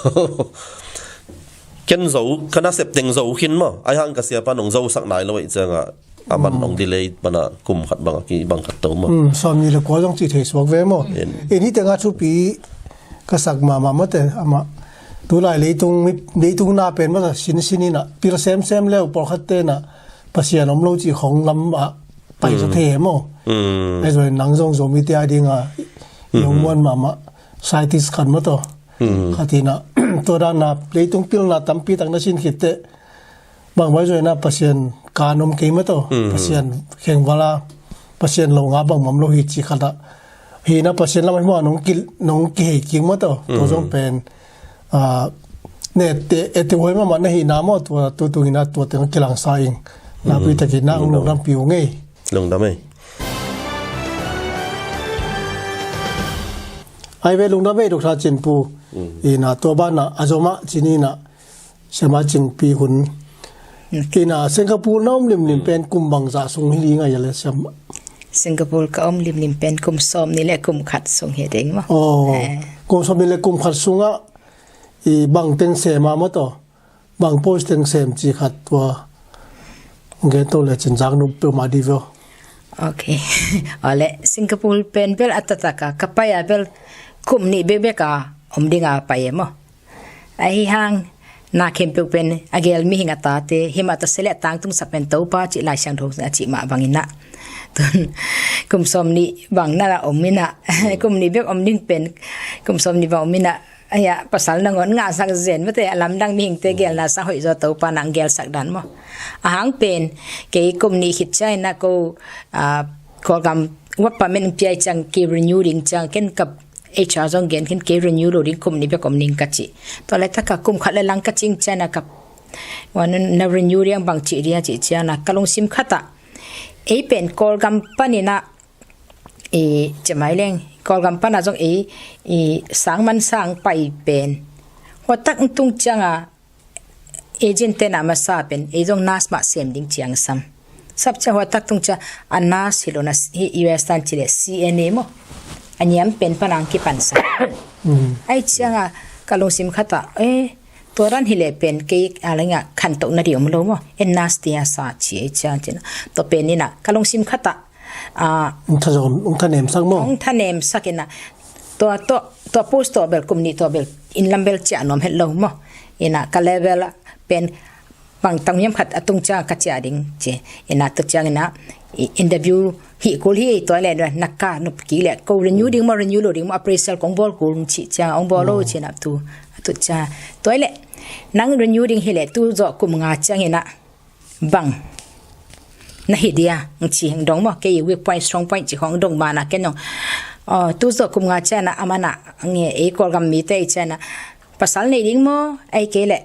Ken zo, ka nasep teng zo khin maw. Ai hang ka siapa nong zosak nai lo, i ca nga, a man hong delay, mana kum khat bang, a ki bang khat to maw. Sawmnih le kua zong ci thei suak ve maw. In hi teng a thupi ka sak mahmah maw te, amah. Tulai leitung, leitung na pen maw ta, sin sin ina, pil semsem leu, pawlkhat te na, Pasian om lo ci khong lam a, paisa thei maw. Ai zoi nang zong Zomi te a ding a, yong muan mahmah, scientist khat maw taw. Khat ina, tua dan na, leitung pilna tampi tak na sin khit teh. Bang bai zoi na Pasian ka nom kei maw taw. Pasian khengvala, Pasian lo nga bang mam lo hi ci khat a. Hi na Pasian lam a hi maw nong ki, nong kihei kik maw taw. Tua zong pen, ah, ne te, e te huai mahmah na hi na maw tua, tua tung ina tua teng kilang sa ing. Na pi takin na ong lungdam pi ung ei. Lungdam ei. Ai ve lungdam ei Doctor Cin Pu. Ina tua bana a zoma cini na siama cingpi hun. Ina Singapore na om limlim pen kum bangzah sung hi ding a ya le siama. Singapore ka om limlim pen kum sawmnih le kum khat sung hi ding maw. Oh, kum sawmnih le kum khat sunga i bang teng sema maw taw. Bang post teng sem ci khat tua. Gen to le cin zak nup peuh mah di veo. Ok. Awle, Singapore pen bel a taktak a ka pai a bel kum nih bekbek a om ding a pai e maw? Ahi hang na khempeuh pen a gel mihing a tate, himah ta seleh tangtung sa pen Topa cih Lai Siangtho a cih mah bangin ah. Tun kum sawm nih bang na om in ah. Kum nih bek om ding pen, kum sawm nih bang om in ah. Aya, pasal nangawn ngahsak zen mate, a lamdang mihingte gelna sang hoih zaw Topa nang gelsak dan maw? A hang pen, kei kum nih khit ciang in ah ko, ah, Kawlgam work permit piai ciang kei renew ding ciang ken ka H R zong gen khin kei renew lo ding kum nih bek om ning ka ci. Tua laitak a kum khat le lang ka cing ciang a ka, wan na renew ding bang ci ding a ci ciang a ka lungsim khat ah. Ei pen Kawlgam panin ah, i, ci mai leng, Kawlgam pan a zong ei, i, sang man sang pai pen. Huatak tung ciang a, agent te na masa pen, ei zong nurse mah sem ding ciang sam. Sap cia huatak tung cia, a nurse hi lo na, hi U S tan ci le C N A maw. A niam pen pan ang kipan sa. Ai ciang a, ka lungsim khat ah, eh, tua ran hi le pen, kei a leng a khan tok na di om lo maw. En nurse tia sa ci, ai ciang cina. Tua pen in ah, ka lungsim khat ah, ah, ung tha zon, ung tha nem sak maw? Ung tha nem sak in ah. Tua, tua, tua post tua bel, kum nih tua bel, in lam bel cia nuam het lo maw? In ah, ka level ah pen, bang tang hiam khat a tung ciang ka cia ding ci. In ah, tua ciang in ah, i, interview hi kul hi tua le, na ka nup ki le, ko renew ding maw, renew lo ding maw, appraisal kong bawl kul ci ciang, ong bawl lo ci na tu, tu ciang. Tua le, nang renew ding hi le, tu zawh kum nga ciang in ah, bang na hi dia, ng ci heng dong maw, kei weak point, strong point ci hong dong ma na ken dong. Oh, tu zawh kum nga ciang a, a man a, nge, ei Kawlgam mite i ciang a, pasal nei ding maw, ei kei le,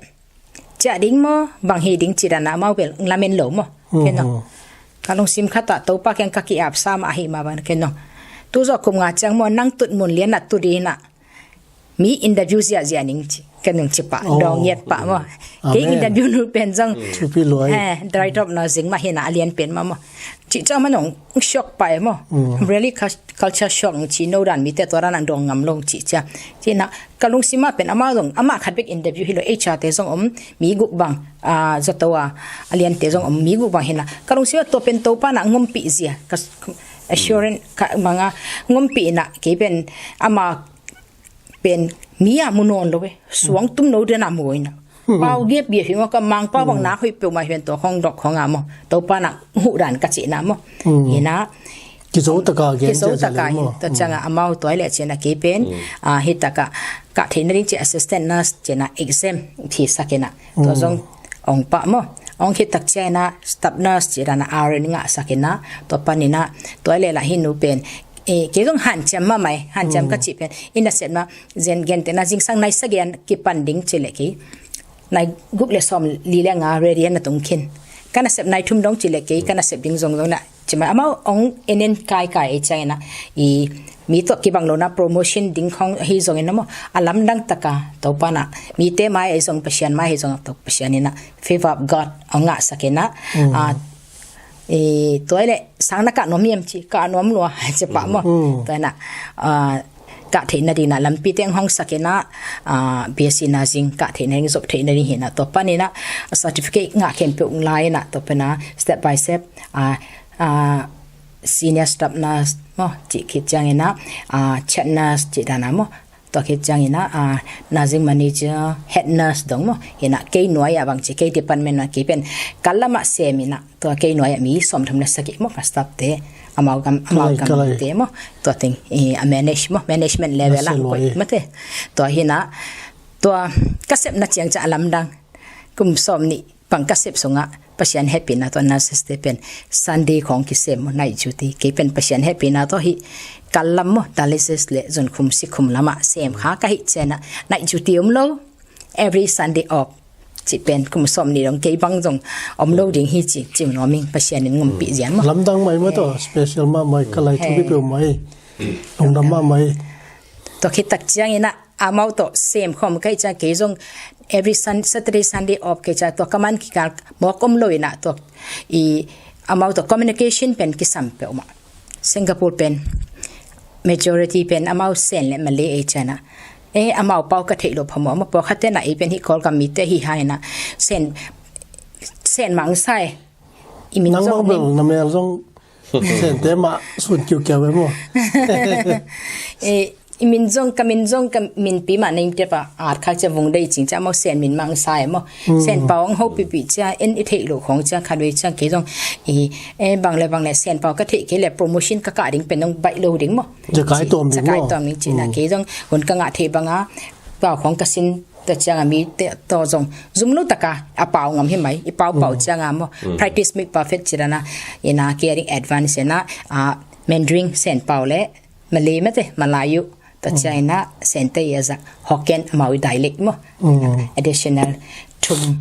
cia ding maw, bang hi ding ci dan a, amau bel, ng lamen lo maw, ken dong. Ka lungsim khat ah, Topa kiang ka ki-ap sa mah ahi mah bang, ken dong. Tu zawh kum nga ciang maw, nang tut mun lian a tu ding a, mi interview ziahziah ning ci, ka ning ci pah, dawng ngiat pah maw. Kei interview nu pen zong, eh, dry drop na zing mah hi na a lian pen mah maw. Ci ciang mah nong shock pah e maw. Really culture shock ci no dan mite tua dan ang dawng ngam lo ci ciang. Ci na ka lungsim ah pen amah zong, amah khat bek interview hi lo, H R te zong om mi guk bang, ah, zato a, a liante zong om mi guk bang hi na. Ka lungsim ah tua pen Topa na ngompi zia, ka assurance ka manga ngompi na kei pen ama pen mi a mu nawn lo e, suang tum no den a mu ina. Pau giap giap hi maw, ka mang pau bang na hoih peuh mah hi pen tua khong dok khong a maw. Topa na huh dan ka cihna maw. Ina kizo taka gen kizo taka hi maw. Tua ciang a amau tua le cihna kei pen, ah, hi taka ka theihna ding ci assistant nurse cihna exam thi sakina. Tua zong ong pah maw. Ong hi tak ciang ina staff nurse cih dan a R N ngah sakina. Tua panina tua le la hi nu pen, eh, kei zong hanciam mahmah e, hanciam ka cih pen. Ina sepna, zen gentehna zingsang nai sagih kipan ding ci le kei. Nai guk le sawm li le nga ready na tung khin. Ka nasep nai thum dong ci le kei, ka nasep ding zong zong na. Ci mai amau ong en en kai kai e ciang ina. I mi tawh kibang lo na promotion ding khong hi zong ina maw. A lamdang taka, Topa na. Mite mai e zong Pasian mai hi zong tok Pasian ina. Favor of God ong ngah sakina. Ah, eh, tua le sang na ka nuam hiam ci, ka nuam lua, ci pah maw. Tua na, ah, ka theihna ding na lampi teng hong sakina, ah, B S C na zing ka theihna ding, zop theihna ding hi na, tua panina, certificate ngah khempeuh lai na, tua pana, step by step, ah, ah, senior staff nurse maw, ci khit ciang ina, ah, chief nurse ci dana maw. Tua khit ciang ina, ah, nursing manager, head nurse dong maw. Ina kei nuai a bang ci, kei department na kei pen. Ka lamah sem ina, tua kei nuai a mi sawm thum le sagih maw, ka staff te. Amau gam, amau gam te maw. Tua ting, i, a manage maw, management level a koi mate. Tua hina, tua ka sepna ciang ca a lamdang. Kum sawm nih bang ka sep sungah Pasian hehpihna tawh nurses te pen Sunday khong kisem maw, night duty. Kei pen Pasian hehpihna tawh hih kal lam maw, dialysis le zunkhum sikhum lamah sem kha ka hih ciangah night duty om lo, every Sunday off. Cih pen kum sawm nih dong kei bang zong om lo ding hi ci, cim nuam ing, Pasian in ngumpi zian maw. Lamdang mai maw tawh, special mah mai, ka lai thupi peuh mai. Lungdam mah mai. Tua khit tak ciang inah amau tawh sem khawm ka hih ciang kei zong every Sun-, Saturday, Sunday off ka hih ciang tua ka man kikal mawk om lo inah tua i amau tawh communication pen kisam peuhmah. Singapore pen majority pen amau Sen le Malay ei cianah. Eh, amau pau ka theih loh phamawh mah pawlkhatte na ei pen hih Kawlgam mite hi ha inah Sen, Sen mang sai. I min nang zong bel na mel zong Sente mah sun kiukiau ve maw? Eh, i min zong, ka min zong, ka min pi mah na ing te pa, at khak cia vung dei cing cia maw, Sen min mang sa e maw. Sen pau ang ho pipi cia, en i theih lo khong cia, khat ve cia kei zong, i, eh, bang le bang le Sen pau ka theih kei le promotion ka kah ding pen zong baih lo ding maw. Cia kai tuam ding maw? Cia kai tuam ding cina kei zong, hun ka ngah theih banga, pau khong ka sin, tua cianga mi te to zong zum lo taka a pau ngam hi mai, i pau pau cianga maw. Practice make perfect ci dana, ina kei ding advance ina, a, Mandarin Sen pau le Malay mate, Malayu, tua cianga ina Sente i a zak Hokkien amau i dialect maw. Additional thum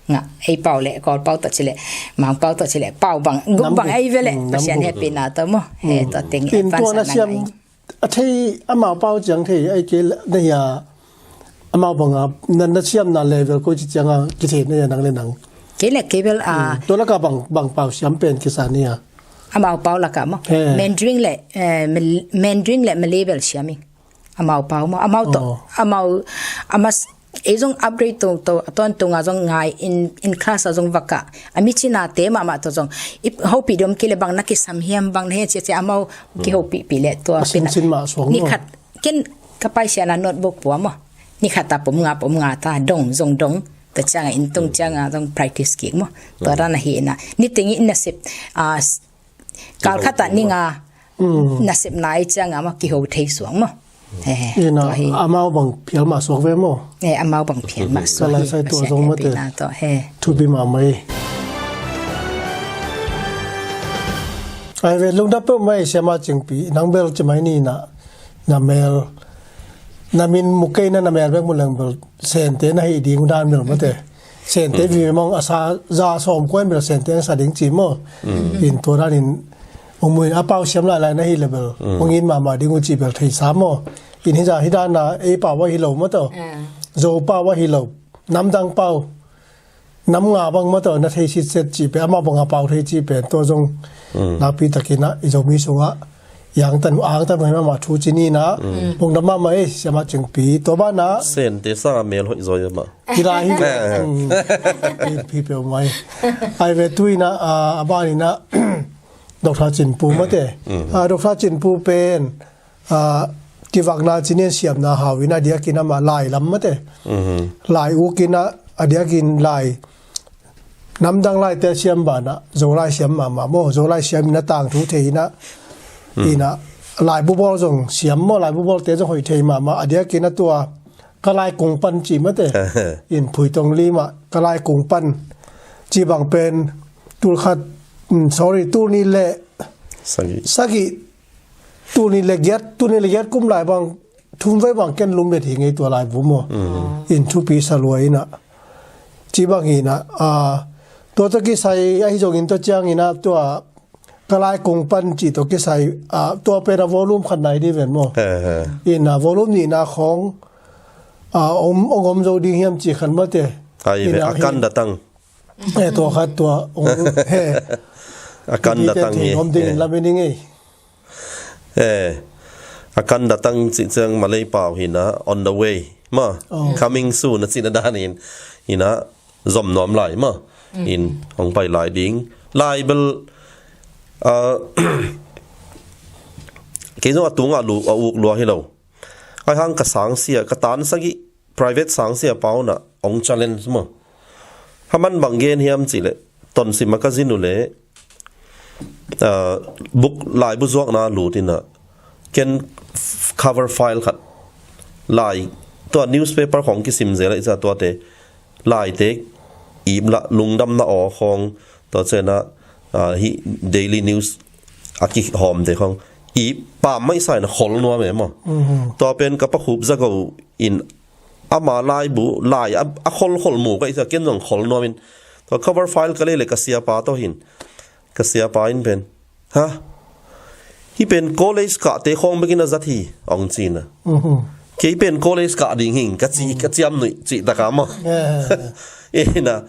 nga, ei pau le Kawl pau tua ci le, Mang pau tua ci le, pau bang, guk bang ei ve le, Pasian happy na tua maw. He tua teng advance na siam ngai. A thei, amau pau ciang thei, ai kei na hia, amau banga, na, na siamna level ko ci cianga kithei na hia nang le nang. Kei le kei bel a. Tua laka bang, bang pau siam pen kisa na hia. Amau pau laka maw. Mandarin le, eh, Mal-, Mandarin le Malay bel siam ing. Amau pau maw. Amau to, amau, amas, ei zong upgrade to, to, a tawntunga zong ngai in, in class a zong vaka. A mi cina te mahmah to zong. I, hopih dom kei le bang na kisam hiam bang na hia cia cia amau kihopihpih le tua pina. Ni khat, ken ka paisiana notebook pua maw. Ni khat ta pom nga, pom nga ta, dong, zong dong. Tua cianga in tung cianga zong practice kik maw. Tua dana hi ina. Ni tengi in nasep, a, kal khata ni nga, nasepna i cianga maw, kiho thei suang maw. Ina, amau bang phial mah suak ve maw. Eh, amau bang phial mah suak. Ka lai sai tua zong mate. Thupi mahmah ei. Ai ve lungdam peuhmah ei siama Cingpi, nang bel ci mai ni na, na mel, na min mu kei na, na mel bek mu leng bel Sente na hi ding dan bel mate. Sente vive mong a sa za sawm kuan bel Sente na sa ding ci maw. In tua dan in ung mu in a pau siam lailai na hi le bel ung in mahmah ding uh ci bel thei sa maw. In hi za hi dan na ei pau a hi lo maw tawh. Zo pau a hi lo. Namdang pau. Nam nga bang maw tawh na thei sitset cih pen, amah bang a pau thei cih pen, tua zong nakpi takin ah i Zomi sungah i angtan, angtan mahmah thu ci ni na, bungdam mahmah ei, siama Cingpi, tua banah. Sente sangah mel hoih zaw ei mah. Kilai hi ve. Hi, hi peuhmah ei. Ai ve tu inah, a, a ban inah, Doctor Cinpu mate. A, Doctor Cinpu pen, a, kivakna cinin siamna hau in a diakin amah lai lam mate. Lai ukin a, a diakin lai. Namdang laite siam banah, Zolai siam mahmah maw, Zolai siam in a tangthu thei in a, in a, laibu bawl zong siam maw, laibu bawlte zong hoih thei mahmah, a diakin a tua, ka lai kung pan ci mate. In Phuitong lim ah, ka lai kung pan ci bang pen, tul khat, mm, sorry, tul nih le, sagih. Sagih, tul nih le giat, tul nih le giat kum lai bang, thum vei bang ken lum vet hi ngei tua laibu maw. In thupi sa lua inah. Ci bang inah, a, tua tawh kisai ahi zongin tua ciang inah tua ka lai kung pan ci tawh kisai, a, tua pen a volume khat nai di ven maw. Inah volume nihna khawng, a, om, ong om zo ding hiam ci khan mate. Ai ve, inah a kan datang. Eh, tua khat tua, ong, he. A kan datang hi. Om ding in lamen ing ei. Eh, a kan datang cih ciang Malay pau hi na, on the way. Ma, coming soon, a cihna dan in. Hi na, zom nuam lai, ma. In, hong pai lai ding. Lai bel, ah, kei zong a tungah lu, a uk lua hi lo. Ai hang ka sangsia, ka tan sagih, private sangsia pau na, hong challenge ma. Haman bang gen hiam cih leh, tonsim a ka zin uh leh, ah, buk laibu zuakna lut inah, ken f-, cover file khat, lai, tua newspaper khong kisim zel a i ca tuate, laite, ip lah, lungdamna aw khong, tua cianah, ah, hi daily news a kihawmte khong, ip pam mai sa inah khol nuam e maw. Tua pen ka Pa Khup Za Go in ama laibu, lai a, a kholkhol mu ka i sa ken zong khol nuam in. Tua cover file ka lei le ka siapa tawh hin. Ka siapa in pen. Ha? Hi pen college kahte khawng bekin a zat hi, hong ci na. Kei pen college kah ding hing, ka ci, ka ciam nuih, cih taka maw. Ina,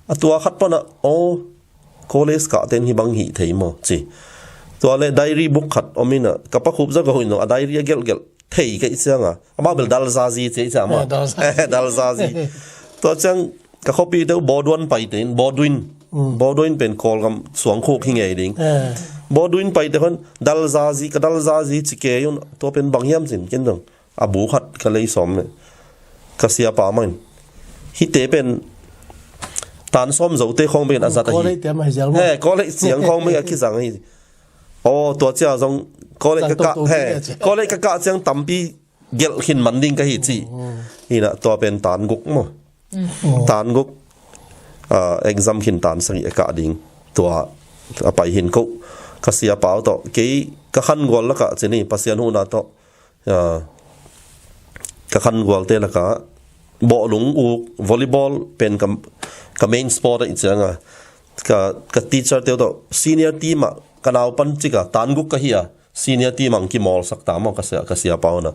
a tua khat pana, oh, college kahte in hi bang hi thei maw, ci. Tua le diary book khat om ina, ka Pa Khup Za Go in a diary a gelhgelh. Thei ka i cianga. Amah bel Dalzazi ci i cianga. Eh, Dalzazi. Dalzazi. Tua ciang ka khuapi deuh Bawduan paite in, Bawduin. Bawduin pen Kawlgam suangkhuk hi ngei ding. Bawhdu in paite khawng, dal zazi, ka dal zazi ci kei un, tua pen bang hiam cin, ken zong a bu khat ka lei sawm le ka siapa mah in, hihte pen tan sawm zote khawng bek in a zat ahi. College te mah hi ziau maw? He, college ciang khawng bek a kizang ahi. Aw, tua cia zong college ka kah, he, college ka kah ciang tampi gelh khin man ding ka hi ci. Hi na, tua pen tan guk maw? Tan guk, ah, exam khin tan sagih a kah ding. Tua a pai hin ko, ka siapa uh tawh, kei ka khangual lakah ci ni, Pasian huhna tawh, ah, ka khangualte lakah bawhlung uk, volleyball pen ka, ka main sport ahih ciangin, ka, ka teacher te uh tawh senior team ah ka naupan cik a tan guk ka hi a, senior team ah hong kimawlsak ta maw, ka sia, ka siapa uh na.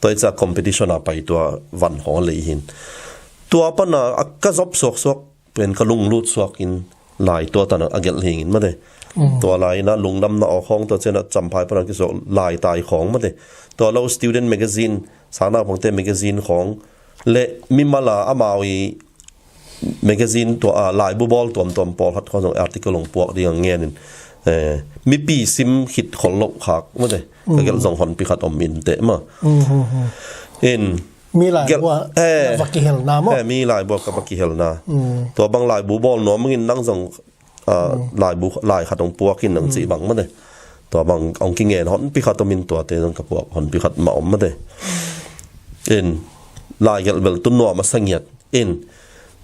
Tua hi ciang competition a pai, tua van khawng a lei hin. Tua pan a, a ka zop suaksuak pen ka lunglut suak in lai tua tan a gelh hing in mate. Tua lai in a lungdamna aw khawng, tua ciang a Champhai pan a kisuak lai tai khawng mate. Tua lo student magazine, sang naupangte magazine khawng le mimal a amau i magazine tua, ah, laibu bawl tuamtuam pawlkhat khawng zong article hong puak ding a ngen in, eh, mipi sim khit khol loh khak mate. Ka gelh zong honpi khat om in teh maw. In mi laibu a, eh, va kihelna maw? Eh, mi laibu a ka va kihelna. Tua bang laibu bawl nuam hangin nang zong, ah, laibu, lai khat hong puak in nang cih bang mate. Tua bang hong kingen honpi khat om in, tuate zong ka puak honpi khat mah om mate. In lai gelh bel tu nuam a sa ngiat. In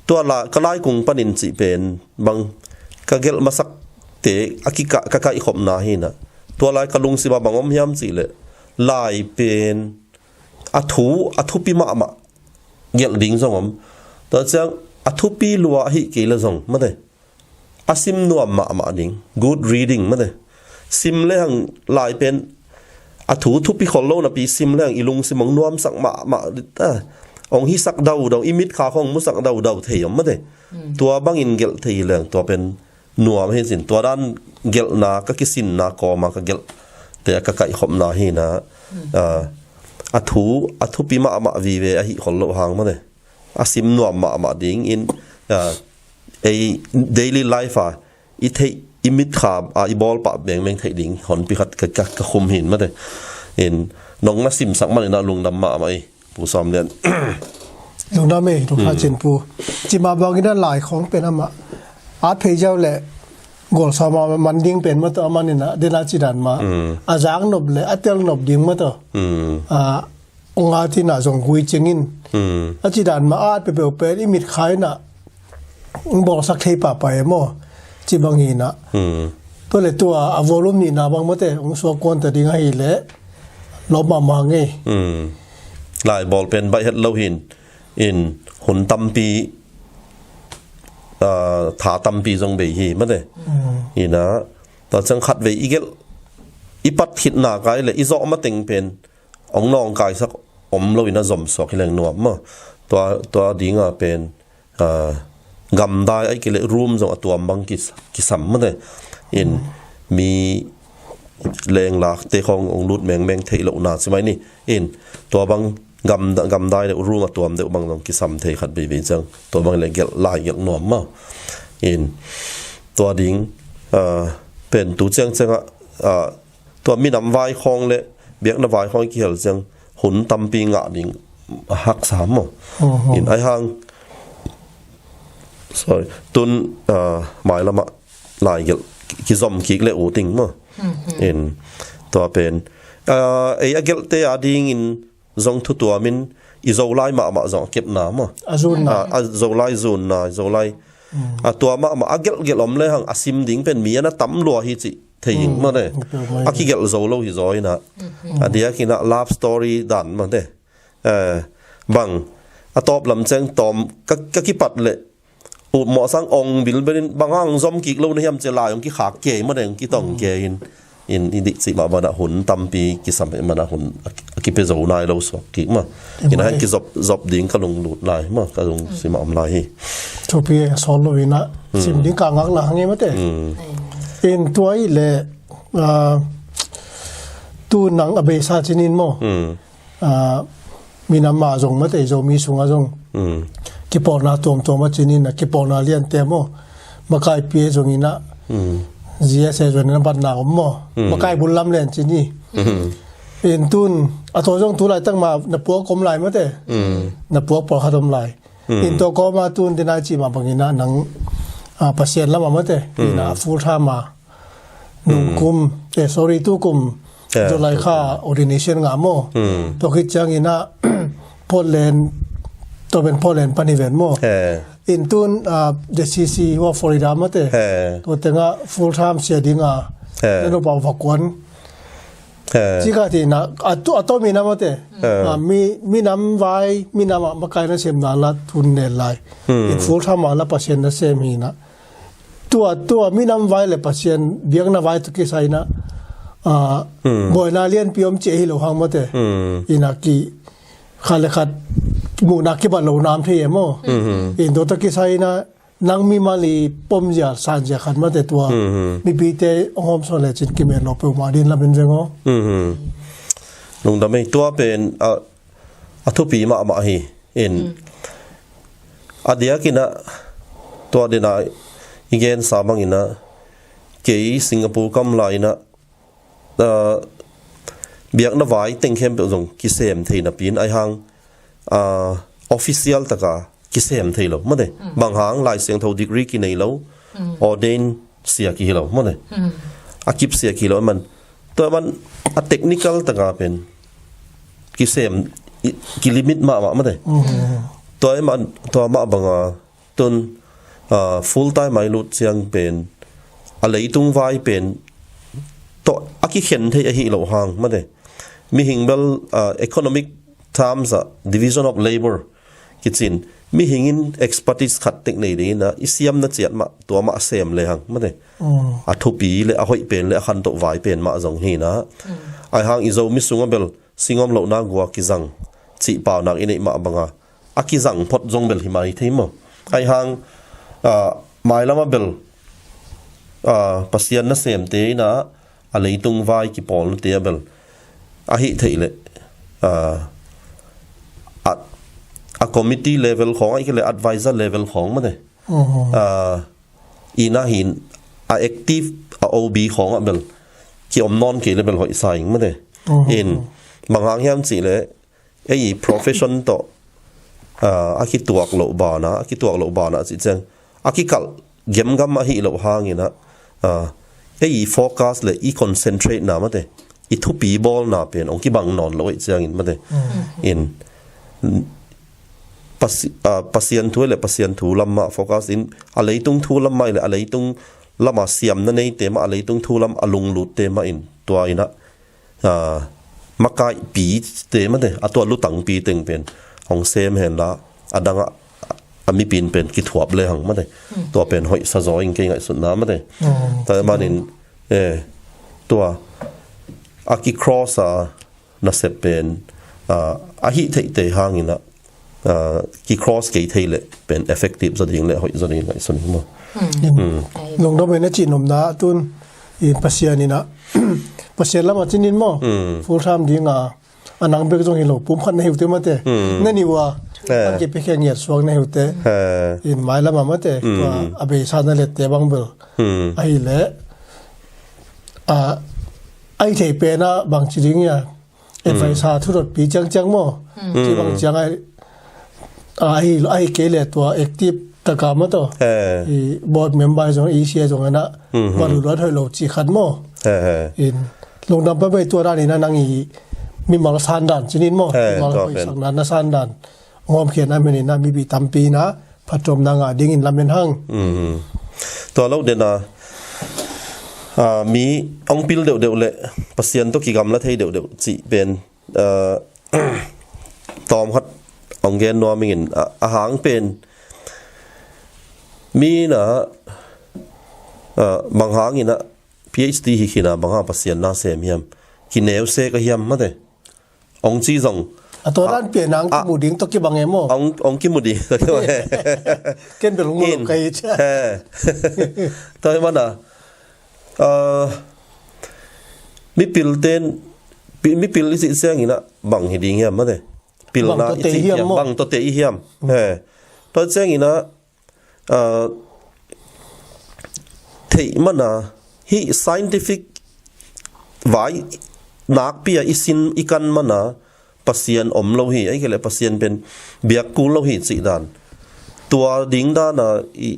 tua la, ka laikung panin cih pen bang ka gelh masakte a kikah, ka kaihkhopna hi na. Tua lai ka lungsim a bang om hiam cih leh, lai pen a thu, a thupi mahmah gelh ding zong om. Tua ciang a thupi lua ahih kei le zong mate, a sim nuam mahmah ding, good reading mate. Sim le hang lai pen a thu thupi khol lo napi sim le hang i lungsim hong nuamsak mahmah, ah, hong hisak daudau, i mitkha khawng hong musak daudau thei om mate. Tua bangin gelh thei le hang tua pen nuam hi cin. Tua dan gelhna, ka kisinna kawm a ka gelhte a ka kaihkhopna hi na, ah, a thu, a thupi mahmah vive ahih khol loh hang mate, a sim nuam mahmah ding in, ah, ei daily life a i theih, i mitkha a i bawlpah bengmeng theih ding honpi khat ka, ka, ka khum hi in mate. In nong na simsak man in a lungdam mahmah ei, Pu Sawm Lian. Lungdam ei, lungdam cin Pu. Cima bangin a lai khawng pen amah at phei ziau le gol sawm a man ding pen mah tawh a man in a, den a ci dan mah. A zak nop le a tel nop ding mah tawh. A ong a tina zong gui cingin. A ci dan mah at peuhpeuh pen i mitkha in a ong bawlsak thei pahpah e maw. Ci bang hi na. Tua le tua a volume nihna bang mate ong suak kuan ta ding ahi le lawm mahmah ngei. Lai bawl pen baih het lo hin, in hun tampi, ah, tha tampi zong bei hi mate. Hi na, tua ciang khatvei i gelh, i pat khitna kai le i zawh mateng pen ong nawngkaisak om lo in a zom suak hi leng nuam maw. Tua, tua ding a pen, ah, gamdai ahih kei le room zong a tuam bang kis-, kisam mate. In mi lenglakte khawng ong lut mengmeng theih lohna ci mai ni. In tua bang gamda-, gamdai deuh, room a tuam deuh bang zong kisam thei khat veivei ciang, tua bang le gelh, lai gelh nuam maw. In tua ding, ah, pen tu ciangciang ah, ah, tua minam vai khawng le biakna vai khawng i kihel ciang hun tampi ngah ding a haksa maw. In ai hang, sorry, tun, ah, mailam ah lai gelh ki-, kizom kik le uh ting maw. In tua pen, ah, ei a gelhte a dingin zong thu tuamin i Zolai mahmah zong a kepna maw. A zunna. Ah, a Zolai zunna, Zolai. A tua mahmah a gelhgelh om le hang a sim ding pen mi a na tam lua hi cih thei ing mate. A kigelh zo lo hi zaw in a. A diakin a love story dan mate. Eh, bang a tawp lam ciang tawm ka, ka kipat le uh mawh sang ong bilbelin bang hang zom kik lo na hiam ci lai ong kikhak kei mate, ong kitong kei in. In i dih cih mah banah hun tampi kisam hi manah hun a, a kipia zo nai lo suak kik mah. In a hang kizop, zop ding ka lunglut lai mah, ka lungsim a om lai hi. Thupi a sawt lo in a sim ding ka ngak la hang e mate. In tua i le, ah, tu nang a beisa cinin maw. Ah, minam mah zong mate, Zomi sungah zong kipawlna tuamtuam a cinin a, kipawlna liante maw, makaipi e zong in a, G S A zon na batna om maw. Hmm. Makai bul lam len ci ni. Hmm. In tun a tua zong tu laitak ma na puak om lai mate. Hmm. Na puak pawlkhat om lai. Hmm. In tua kawma tun dinai ci ma bangin ah nang, ah, Pasian lama mate. Hmm. In ah full time a. Nung kum, eh, sorry, tu kum, eh, July kha ordination ngah maw. Hmm. Tua khit ciangin ah Portland, tua pen Portland pan hi ven maw. Eh. In tun, ah, the C C wa Florida mate. Eh. Tua tengah full time sia dinga. Eh. Nanu pau vakuan. Eh. Cika ti na, a tu, a to mi na mate. Eh. Ah, mi, mi nam vai, mi nam a makai na sem na la tun ne lai. Hmm. In full time a la Pasian na sem hi na. Tua, tua, minam vai le Pasian biakna vai tawh kisai in ah, ah, hmm, buaina lianpi om ci hi lo hang mate. Hmm. In ah ki, khat le khat muhna kibat lo nam thei e maw. Hmm. In tua tawh kisai in ah nang mimal i pom zia, san zia khat mate tua. Hmm. Mipite hong hawm sawn le cin kimen lo peuhmah din lamen veng aw. Hmm. Lungdam ei, tua pen, ah, a thupi mahmah hi. In, hmm, a diakin ah, tua den a i gensa bangin ah, kei Singapore kam lai in ah, ah, biakna vai teng khempeuh zong kisem thei napi in ahi hang, ah, official taka kisem thei lo mate. Hmm. Bang hang Lai Siangtho degree kinei lo, hmm, ordain sia ki hi lo mate. Hmm. A kip sia ki hi lo man. Tua man a technical taka pen kisem, i, kilimit mahmah mate. Hmm. Tua man, tua mah banga tun, ah, full time a i lut ciang pen a leitung vai pen tawh a kikhen thei ahi lo hang mate. Mihing bel, ah, economic terms ah division of labor kicin, mihing in expertise khat tek nei ding in ah, i siamna ciat mah, tua mah a sem le hang mate. Mm. A thupi le a hoih pen le a khantoh vai pen mah zong hi in ah. Mm. Ahi hang i Zomi sungah bel singom lohna gua kizang cih paunak i neih mah banga a kizang phot zong bel hi mai thei maw. Ahi hang, ah, mailam ah bel, ah, Pasian nasemte in ah a leitung vai kipawlnate ah bel ahi theih leh, ah, a, a committee level khawng, ahi kei leh advisor level khawng mate. Mhm. Ah, in ah hin a active, a O B khawng ah bel kiom nawn kei leh bel hoih sa ing mate. Mhm. In bang hang hiam cih leh ei profession tawh, ah, a kituak loh banah, a kituak loh banah cih ciang a kikalh gemgam ahi loh hangin ah, ah, ei focus le i concentrate na mate, i thupi bawlna pen hong kibang nawn lo ahi ciangin mate. Mm. In Pasi-, ah, Pasian thu le Pasian thu lam mah focus in, a leitung thu lam mah le a leitung lama siamna neite mah, a leitung thu lam a lunglutte mah in tua in ah, ah, makaihpite mate, a tua lutangpi teng pen hong sem henla, a dangah a mipin pen kithuap le hang mate. Hmm. Tua pen hoih sa zaw ing kei ngaihsutna mate. Hmm. Tua manin, eh, tua a kicross a nasep pen, ah, ahi theihte hangin ah, ah, kicross kei thei leh pen effective zaw ding le hoih zaw ding ngaihsun hi maw. Hmm. Hmm. Lungdam ei na cih nopna tun in Pasian in ah, Pasian lamah cin in maw. Hmm. Full time ding a, a nang bek zong hi lo, pum khat na hi uh te mate. Hmm. Na nih uh a, eh, an kipia khe ngiat suak na hi uh te. Eh. In mailam ah mate, hmm, tua a beisa na lette bang bel. Hmm. Ahi leh, ah, ahi thei pen ah bang ci ding hia. Advisor, hmm, thudotpi ciangciang maw. Hmm. Ci bang ciang ai, ah, ahi, ahi kei leh tua active taka maw tua. Eh. I board member zong, E C A zong in ah, hmm, hmm, va lutluat hoih lo ci khat maw. Eh, eh. In lungdam peuhmah ei, tua dan in ah nang i mimal sandan cin in maw. Eh, mimal tua pen hoihsakna na sandan hong hawmkhia na hih manin ah mipi tampi in ah phattuamna ngah dingin lamen hang. Mm. Tua lo den a, ah, mi hong pil deuhdeuh le Pasian tawh kigamla thei deuhdeuh cih pen, ah, tawm khat hong gen nuam ing in, ah, a hang pen mi in ah, ah, bang hangin ah PhD hi khin a bang hang Pasian na sem hiam, kineu se ka hiam mate. Hong ci zong. A tua dan pian hong kimu ding tawh kibang e maw. Hong, hong kimu ding tawh kibang e. Ken bel hong lo kai cia. He. Tua hi mana, ah, mipil ten, pi-, mipil i cih ciangin ah bang hi ding hiam mate. Pilna i cih hiam, bang tawh te i hiam. He. Tua ciangin ah, ah, theih mana Hih scientific vai nakpi a i sin i kan mana Pasian om lo hi, ahih kei leh Pasian pen biak kul lo hi cih dan. Tua ding dana i,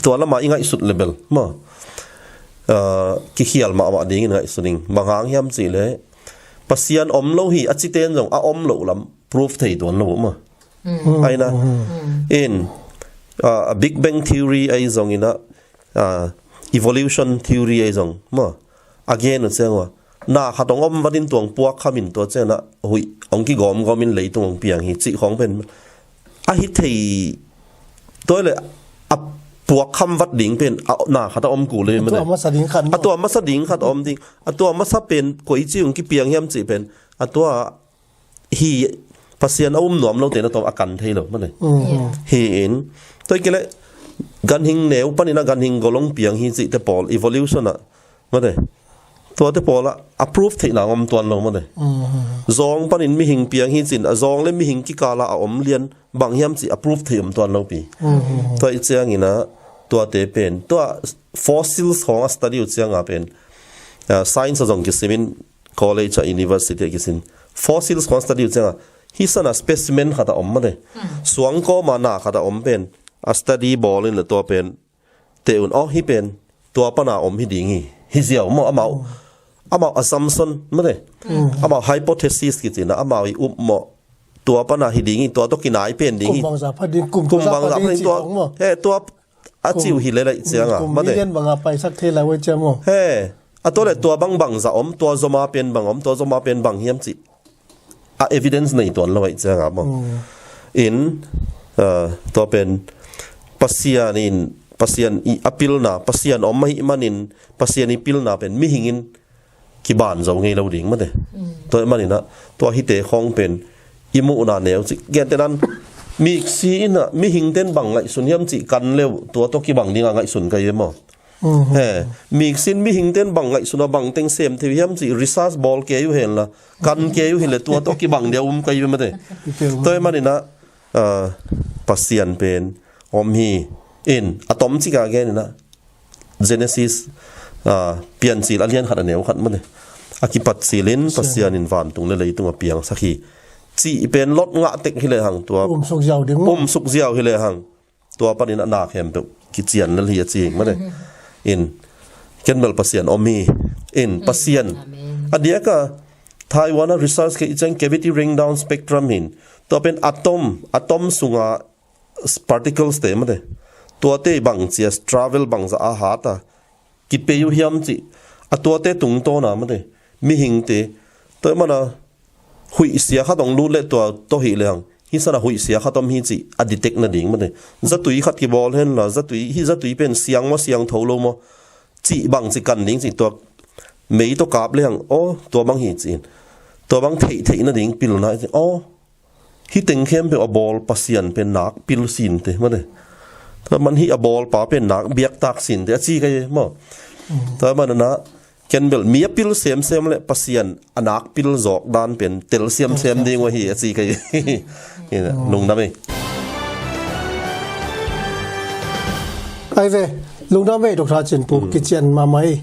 tua lama i ngaihsut le bel maw, ah, kikhial mahmah dingin ngaihsun ing. Bang hang hiam cih leh Pasian om lo hi a citen zong a om loh lam proof thei tuan lo maw. Aina in, ah, Big Bang Theory ahi zongin ah, ah, evolution theory ahi zong maw, a gen uh ciang uh a, na khat hong om vatin tuang puak khamin tua ciangin ah huih hong kigawmgawmin leitung hong piang hi cih khawng pen a hi thei. Tua leh a puak kham vat ding pen a na khat a om kul le, a tua masa ding khat, a tua masa ding khat a om ding, a tua masa pen koici hong kipiang hiam cih pen a tua hi. Pasian a um nuam lote na tawm a kan thei lo mate. Hi in, tua hi kei leh ganhing neu panin a ganhing golong piang hi cihte pawl, evolution ah mate, tuate pawl ah a proof theihna om tuan lo mate. Zawng panin mihing piang hi cin a zawng le mihing kikala a om lian bang hiam cih a proof thei om tuan lo pi. Tua i ciangin ah tuate pen tua fossils khawng a study uh cianga pen, ah, science a zong kisimin, college a, university a kisin fossils khawng study uh cianga hi sana specimen khat a om mate. Suang kawma na khat a om pen a study bawlin le tua pen te un, aw, hi pen tua pana om hi ding hi, hi ziau maw, amau, amau assumption mate. Amau hypothesis kicina amau i up maw, tua pana hi ding hi, tua tawh kinai pen ding hi. Kum bangza pha ding, kum tua za pha ding tua, he, tua a ciu hi lelai cianga mate. Kum million banga paisak thei lai wai cia maw. He, a tua le tua bang bangza om, tua zoma pen bang om, tua zoma pen bang hiam cih a evidence nei tuan lo aih cianga maw. In, ah, tua pen Pasian in, Pasian i a pilna, Pasian om ahi manin Pasian i pilna pen mihingin kiban zo ngei lo ding mate. Tua manin ah tua hite khawng pen i muhna neu cih. Gentehnan miksi in ah mihingten bang ngaihsun hiam cih kan leu tua tawh kibang dinga ngaihsun ka hi ve maw. He, miksin mihingten bang ngaihsun a bang teng sem thei hiam cih research bawl kei uh henla, kan kei uh hileh tua tawh kibang dia um ka hi ve mate. Tua hi manin ah, ah, Pasian pen om hi. In a tom cika genin ah Genesis, ah, Piancil a lian khat a neu khat mate, a kipat cilin Pasian in vantung le leitung a piangsak hi cih pen Lot ngah tek hileh hang tua um suk ziau ding maw, um suk ziau hileh hang tua panin a na khempeuh kician lel hi a ci hi mate. In, ken bel Pasian om hi. In, Pasian. A diaka Taiwan a research kei i ciang cavity ring down spectrum hin, tua pen atom, atom sunga particles te mate, tuate bang cia travel bangza a hat a kipei uh hiam cih, a tuate tungtawna mate, mihingte, tua mana huihsia khat hong lut le tua tawh hi le hang hi sana huihsia khat om hi cih a detect nading mate. Zatui khat kibawl henla, zatui, hi zatui pen siang maw siang tho lo maw cih bang cih kan ding cih tua mei tawh kap le hang, aw, tua bang hi cih in tua bang theih theih nading pilna hi cih, aw, hi teng khempeuh a bawl Pasian pen nak pil sinte mate. Tua man hi a bawl pa pen nak biaktak sinte a ci ka hi maw. Tua mana ken bel mi a pil semsem le Pasian a nak pil zawk dan pen tel siamsiam ding uh ahi a ci ka hi. Lungdam ei. Ai ve, lungdam ei Doctor Cin Pu, kician mahmah ei.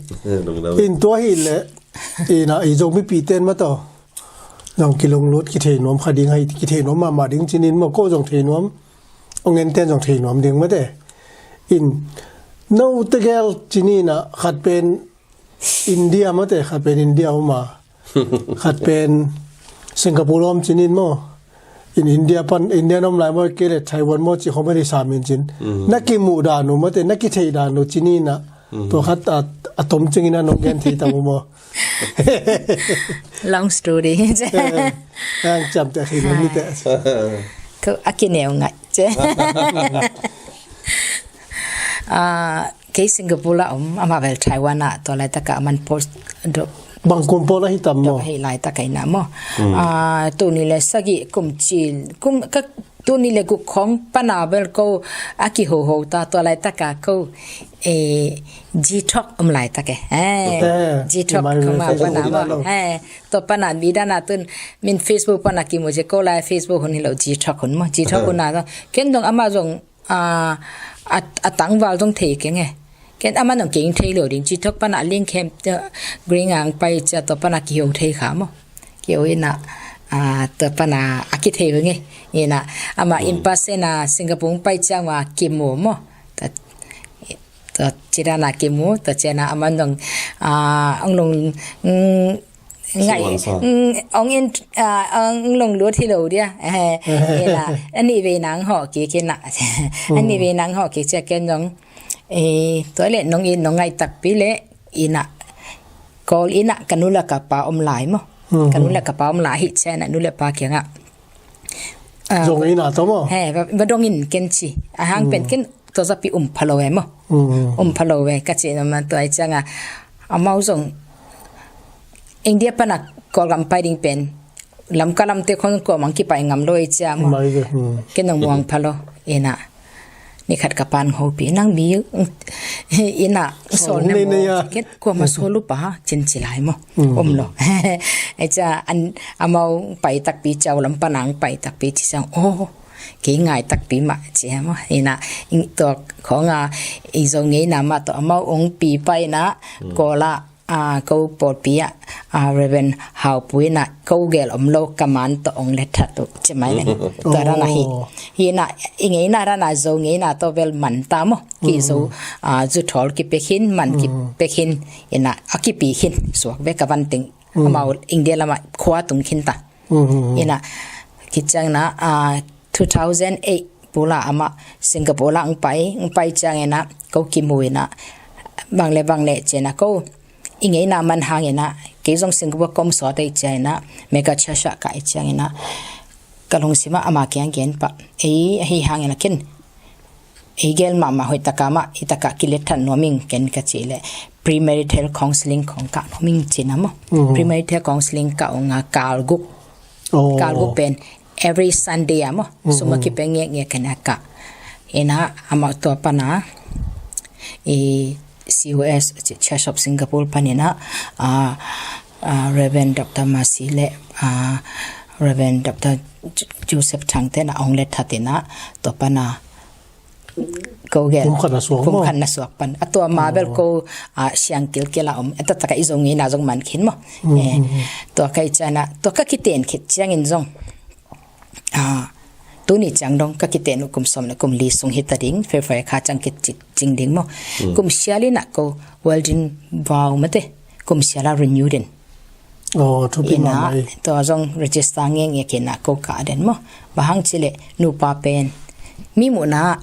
Lungdam ei. In tua hi le, ina i Zomi piten mataw zong kilunglut, kithei nuam kha ding hai, kithei nuam mahmah ding cinin maw, ko zong thei nuam, ong enten zong thei nuam ding mate. In, no tegel cinina khat pen India mate, khat pen India om a, khat pen Singapore om cinin maw. In India pan, India om lai maw, kei le Taiwan maw, ci khawm hi samin cin. Na kimuh dan uh mate, na kithei dan uh cinina. Tua khat a, a tom cingina nong gen thei tam uh maw. Long story. Eh, ang ciamteh hi lo ni teh. Ko a kineu ngai ce. Ah, kei Singapore a om, amah bel Taiwan ah, tua laitaka aman post dok. Bang kum pawl ahi tam maw? Dok ahi laitaka ina maw. Ah, tuni le sagih kum cil, kum ka tuni le guk khawng pana bel ko a kihoho ta, tua laitaka ko, eh, G Talk om laitaka, eh, G Talk ma pana maw. Eh, tua pana mi dana tun min Facebook pana kimu ce, ko lai Facebook hun hi lo, G Talk hun maw. G Talk hun na ken dong amah zong a, a, a tangval zong thei keng e. Ken aman ong keng thei lo ding, G Talk pana ling khem te, Green ang pai cia tua pana kiho thei kha maw. Kiho ina, ah, tua pana a kithei ve nge. Ina, ama in person a Singapore pai cia ma kimu maw. Tua, tua ci dan a kimu, tua ciana aman ong, ah, ong long, mm, ngai, mm, ong in, ah, ong long lut hi lo dia. Eh, ina, ani ve nang ho ki ki na. Ani ve nang ho ki cia ken ong. Eh, tua le nong in nong ngai takpi le ina. Kawl ina ka nu le ka pa om lai maw. Ka nu le ka pa om lai hi cia na nu le pa kianga. Ah, zong ina to maw. He, va, va dong in ken ci. A hang pen ken tua zapi um pha lo e maw. Um pha lo e ka ci na ma tua i cianga. Amau zong India pana Kawlgam pai ding pen Lamka lamte khong kuamah kipai ngam lo i cia maw. Ken nong muang pha lo ina. Ni khat ka pan hopi nang mi ina sol ne mo ket kuamah sol lu pa cin ci lai maw. Om lo. I cia an amau pai takpi cia lam panang pai takpi ci sang o kei ngai takpi mah cia maw. Ina tua khonga i zo ngeina mah tua amau ong pi pai na Kawla a, ko pawlpi ah, a, Reverend Haupu ina ko gel om lo ka man tawh ong le that uh ci mai nen. Tua rana hi. Hi na i ngeina rana zo ngeina tawh vel man ta maw. Ki zo, a, zu thawl kipek hin, man kipek hin, ina a kipi hin suak ve ka van teng. Amau India lama khua tung khin ta. Ina kiciang na, a, two thousand eight pula ama Singapore la ang pai, ang pai ciang ina ko kimu ina bang le bang le cina ko i ngeina man hang ina kei zong Singapore kom sawt ei cia ina mega church ah ka i ciang ina ka lungsima ama kiang gen pa ei ahi hang ina kin ei gel mahmah hoih taka mah i taka kilethan nuaming ken ka ci le premarital counseling kong ka nuaming cina maw. Premarital counseling ka unga kalguk. Kalguk pen every Sunday a maw. Suma kipe ngek ngek kena ka ina ama tua pana i C O S, Church of Singapore panina, a, a, Reverend Doctor Masi le, a, Reverend Doctor Joseph Thang tena ong le thatina tua pana ko gel kum khat na suak pan. Kum khat na suak pan. A tua ma bel ko, a, siang kilkil a om. A tataka i zong ina zong man khin maw. Tua ka i ciana, tua ka kiten khit ciangin zong. A, tuni ciang dong ka kiten uh kum som le kum li sung hita ding, fe fe kha ciang kit cik cing ding maw. Kum sial ina ko welding vow mate, kum sial a renew den. Ina tua zong register ngeng e kina ko ka den maw. Bahang cile nupa pen mi muna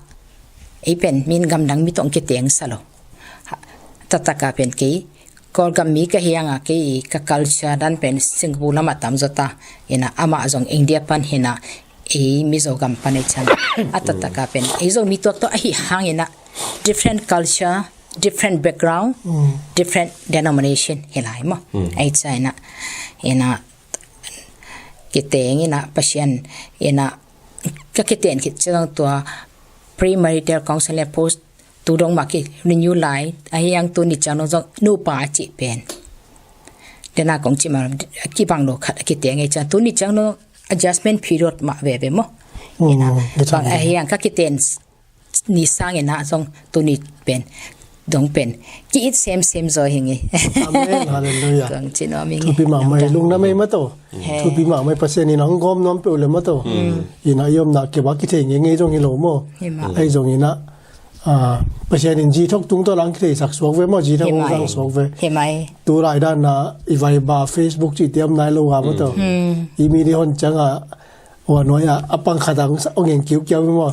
ei pen min gamdang mi tong kiteng salo. Tataka pen kei Kawlgam mi ka hianga kei ka culture dan pen Singapore lama tam zota ina ama zong India pan hina ei Mizo gam pan ei chan a tataka pen ei zong mi tuak to ahi hang ina different culture, different background, different denomination hi lai maw. Ei chan ina ina kiteng ina Pasian ina ka kiten khit ciang tua premarital counseling post tu dong mah ki renew lai ahi ang tuni ciang dong zong nupa a ci pen dena kong ci ma kibang lo khat a kiteng ei ciang tuni ciang dong adjustment period mah veve maw. Ina bang ahi ang ka kiten ni sang ina zong tuni pen dong pen ki it sem sem zo hi ngi. Amen. Hallelujah. Kong ci no mi ngi. Thupi mahmah lungnam ei maw to. Thupi mahmah Pasian ina hong gawm nuam peuh le maw to. Ina i omna kei ba kithei ngei ngei zong hi lo maw. Ei zong ina Pasian in G Talk tung tawh lang kitheisak suak ve maw, G Talk hong zang suak ve. Tu lai dan a i Viber, Facebook cih te om nai lo a maw to. I mi di hon ciang a ua nuai a a pang khat ang ong eng kiu kiau maw.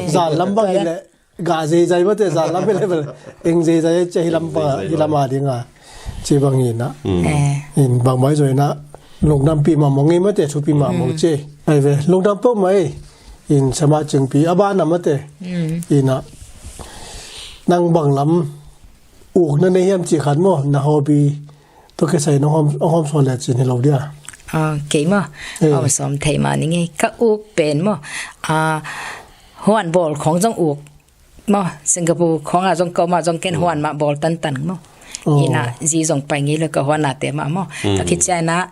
Zan lam bang hi le ga zeizai maw te, zan lam hi le bel eng zeizai cia hi lam bang hi lam a ding a. Ci bang hi na. In bang mai zoi na lungdampi mahmah ngei maw te, thupi mahmah ci. Ai ve lungdam peuh mai. In sama cingpi a bana mate. Ina nang bang lam ukna nei hiam ci khat maw, na hobby to kisai nong hom, hom suan le cin hi lo dia. Kei maw hom suan thei ma ni ngei ka uk pen maw. Huan bawl khong zong uk maw, Singapore khong a zong ko ma zong ken huan ma bawl tantan maw. Ina zi zong pai ngei lo ka huan a te ma maw. Ka kichiana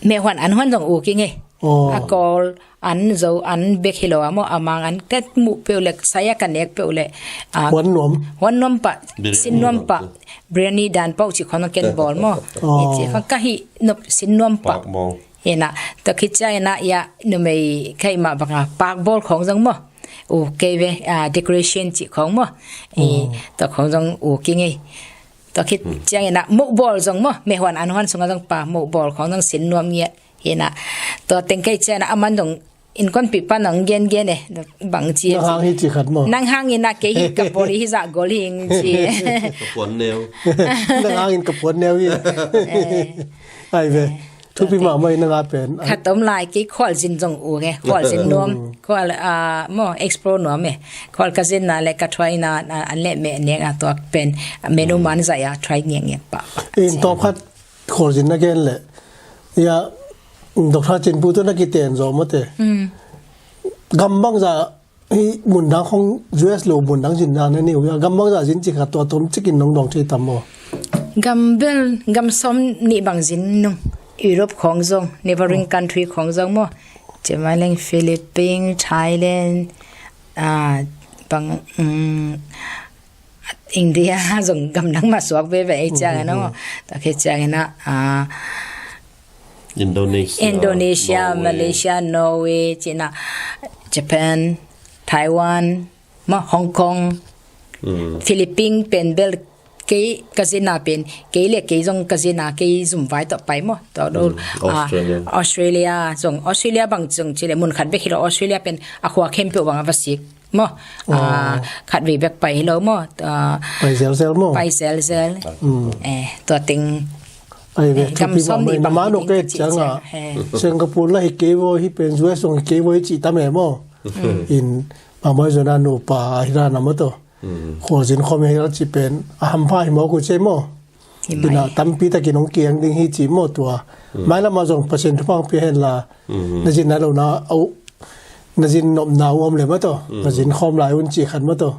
me huan an huan zong uk i ngei. Aw. A Kawl an, Zo an bek hi lo a maw, a Mang an ka muh peuh leh, sai a ka nek peuh leh, a, huan nuam. Huan nuam pah, sin nuam pah, biryani dan pah uh cih khawng ken bawl maw. Aw. Cih khawng ka hih nop sin nuam pah. Pak bawl. Hi na, tua khit ciangin ah, ya, numei ka hih mah bangin pak bawl khawng zong maw. Uh, kei ve, ah, decoration cih khawng maw. I, tua khawng zong uh ki ngei. Tua khit ciangin ah, moh bawl zong maw. Meh huan an huan sungah zong pah moh bawl khawng zong sin nuam ngiat. Hi na, tua teng ka hih ciangin ah, aman zong innkuanpih pan hong gengen e. Bang ci. Nang hang hi ci khat maw. Nang hangin ah kei hi ka bawl hi zah gol hi ing ci. Ka puan neu. Nang hangin ka puan neu hi. Eh. Ai ve. Thupi mahmah hi na nga pen. Khat om lai kei khualzin zong uh e. Khualzin nuam. Khual, ah, maw, explore nuam e. Khual ka zinna leh ka try na, na, an leh meh nek a tua pen. Menu man zah a try ngiat ngiat pah. In tawm khat khualzin na gen leh. Ya, Doctor Cin Pu tawh na kiten zaw maw te. Gam bangzah Hih mundang khong U S lo mundang zin dan a ni uh a, gam bangzah zin ci khat tua tom cikin nong dawng thei tam maw? Gam bel, gam sawm nih bang zin nung. Europe khong zong, neighboring country khong zong maw. Cima leng Philippines, Thailand, ah, bang, mm, India zong gam dang mah suak veve ei ciang a no. Tua khit ciangin ah, ah, Indonesia, Indonesia, Norway, Malaysia, Norway, cina, Japan, Taiwan, ma Hong Kong, Philippines pen bel kei ka zina pen, kei le kei zong ka zina, kei zum vai tawh pai maw. Tua lo, ah, Australia. Australia zong, Australia bang zong ci le mun khat bek hi lo, Australia pen a khua khempeuh bang a va sik. Maw, ah, khat vei bek pai hi lo maw, ah, pai zelzel maw? Pai zelzel. Eh, tua teng. Ai ve, eh, thupi mahmah hi na, mah no ka et ciang a. Singapore la hi kei vo, hih pen U S zong hi kei vo hi ci tam e maw. In, mahmah zong a nupa a hi ra na maw to. Khualzin khawm hi ra ci pen a hampha hi maw ko ci maw. Hi mai. Ina tampi takin hong kiang ding hi ci maw tua. Mailam ah zong Pasian thupha hong pia hen la. Na zin na lo na au, na zin nopna uh om le maw to. Na zin khawm lai un ci khat maw to.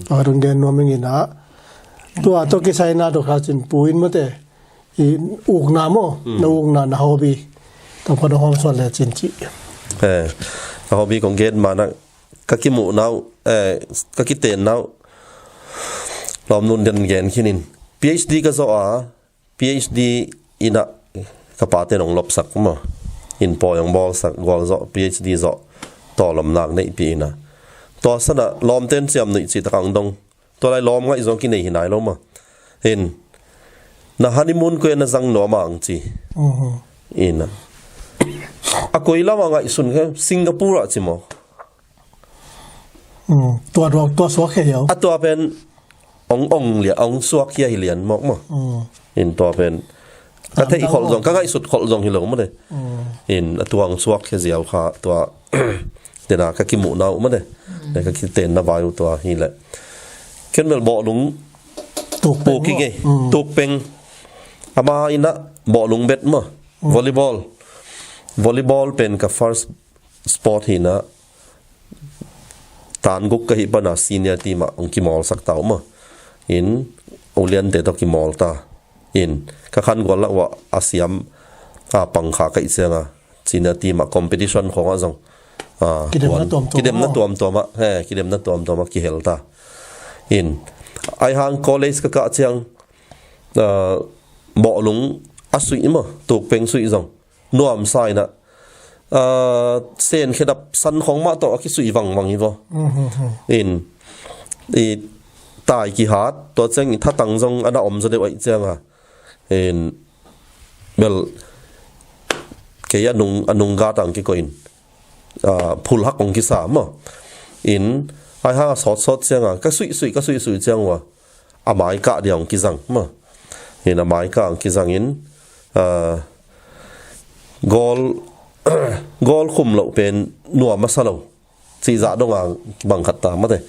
Tua khat hong gen nuam ing ina. Tua tawh kisai na Doctor Cin Pu in maw te. I ukna maw, na ukna na hobby. Tawh khat hong hawm suan le cin ci. Eh, a hobby kong gen ma na ka kimuhna uh, eh, ka kitenna uh. Lawm nun den gen khin in. P H D ka zawh a, P H D ina ka pate nong lopsak maw. In pawi hong bawlsak, gualzawh, P H D zawh, tawlom nak neihpih ina. Tua sana lawmten ciam nuih cih tak ang dong. Tua lai lawm ngaih zong kinei hi nai lo maw. In, na honeymoon koi na zang nuam ang ci. Ina. A koi lam a ngaihsun khe Singapore ah ci maw. Tua, tua, tua suak khia hiau. A tua pen ong, ong lia, ong suak khia hi lian mawk maw. In tua pen ka theih kholh zong, ka ngaihsut kholh zong hi lo maw de. In a tua ong suak khia ziau kha tua tena ka kimuhna uh maw de. Ka kitenna vai uh tua hi le. Ken bel bawhlung tuk peng. Tuk peng. Ama ina bawhlung bet maw. Volleyball. Volleyball pen ka first sport hi na. Tan guk ka hih pana senior team ah hong kimawlsak ta uh maw. In uliante tawh kimawl ta. In ka khan gual lah uah a siam a pangkha ka hih cianga senior team ah competition khawngah zong, ah, kidemna tuamtuam ah, he, kidemna tuamtuam ah kihel ta. In ai hang college ka kah ciang, ah, bawhlung a suih maw, tukpeng suih zong nuamsa ina, ah, sen khedap san khong mah tawh a kisuih vangvang hi vaw. In i tai kihat tua ciang i thatang zong a na om zaw deuh aih cianga. In bel kei a nung, a nung gatang kikoih in, ah, phulhak kong kisa maw. In ai hang a sawtsawt cianga ka suihsuih, ka suihsuih ciang ua a maikah dia hong kizang maw. In a maikah hong kizang in, ah, goal, goal khum loh pen nuam a sa lo. Cihzah donga bang khat ta mate.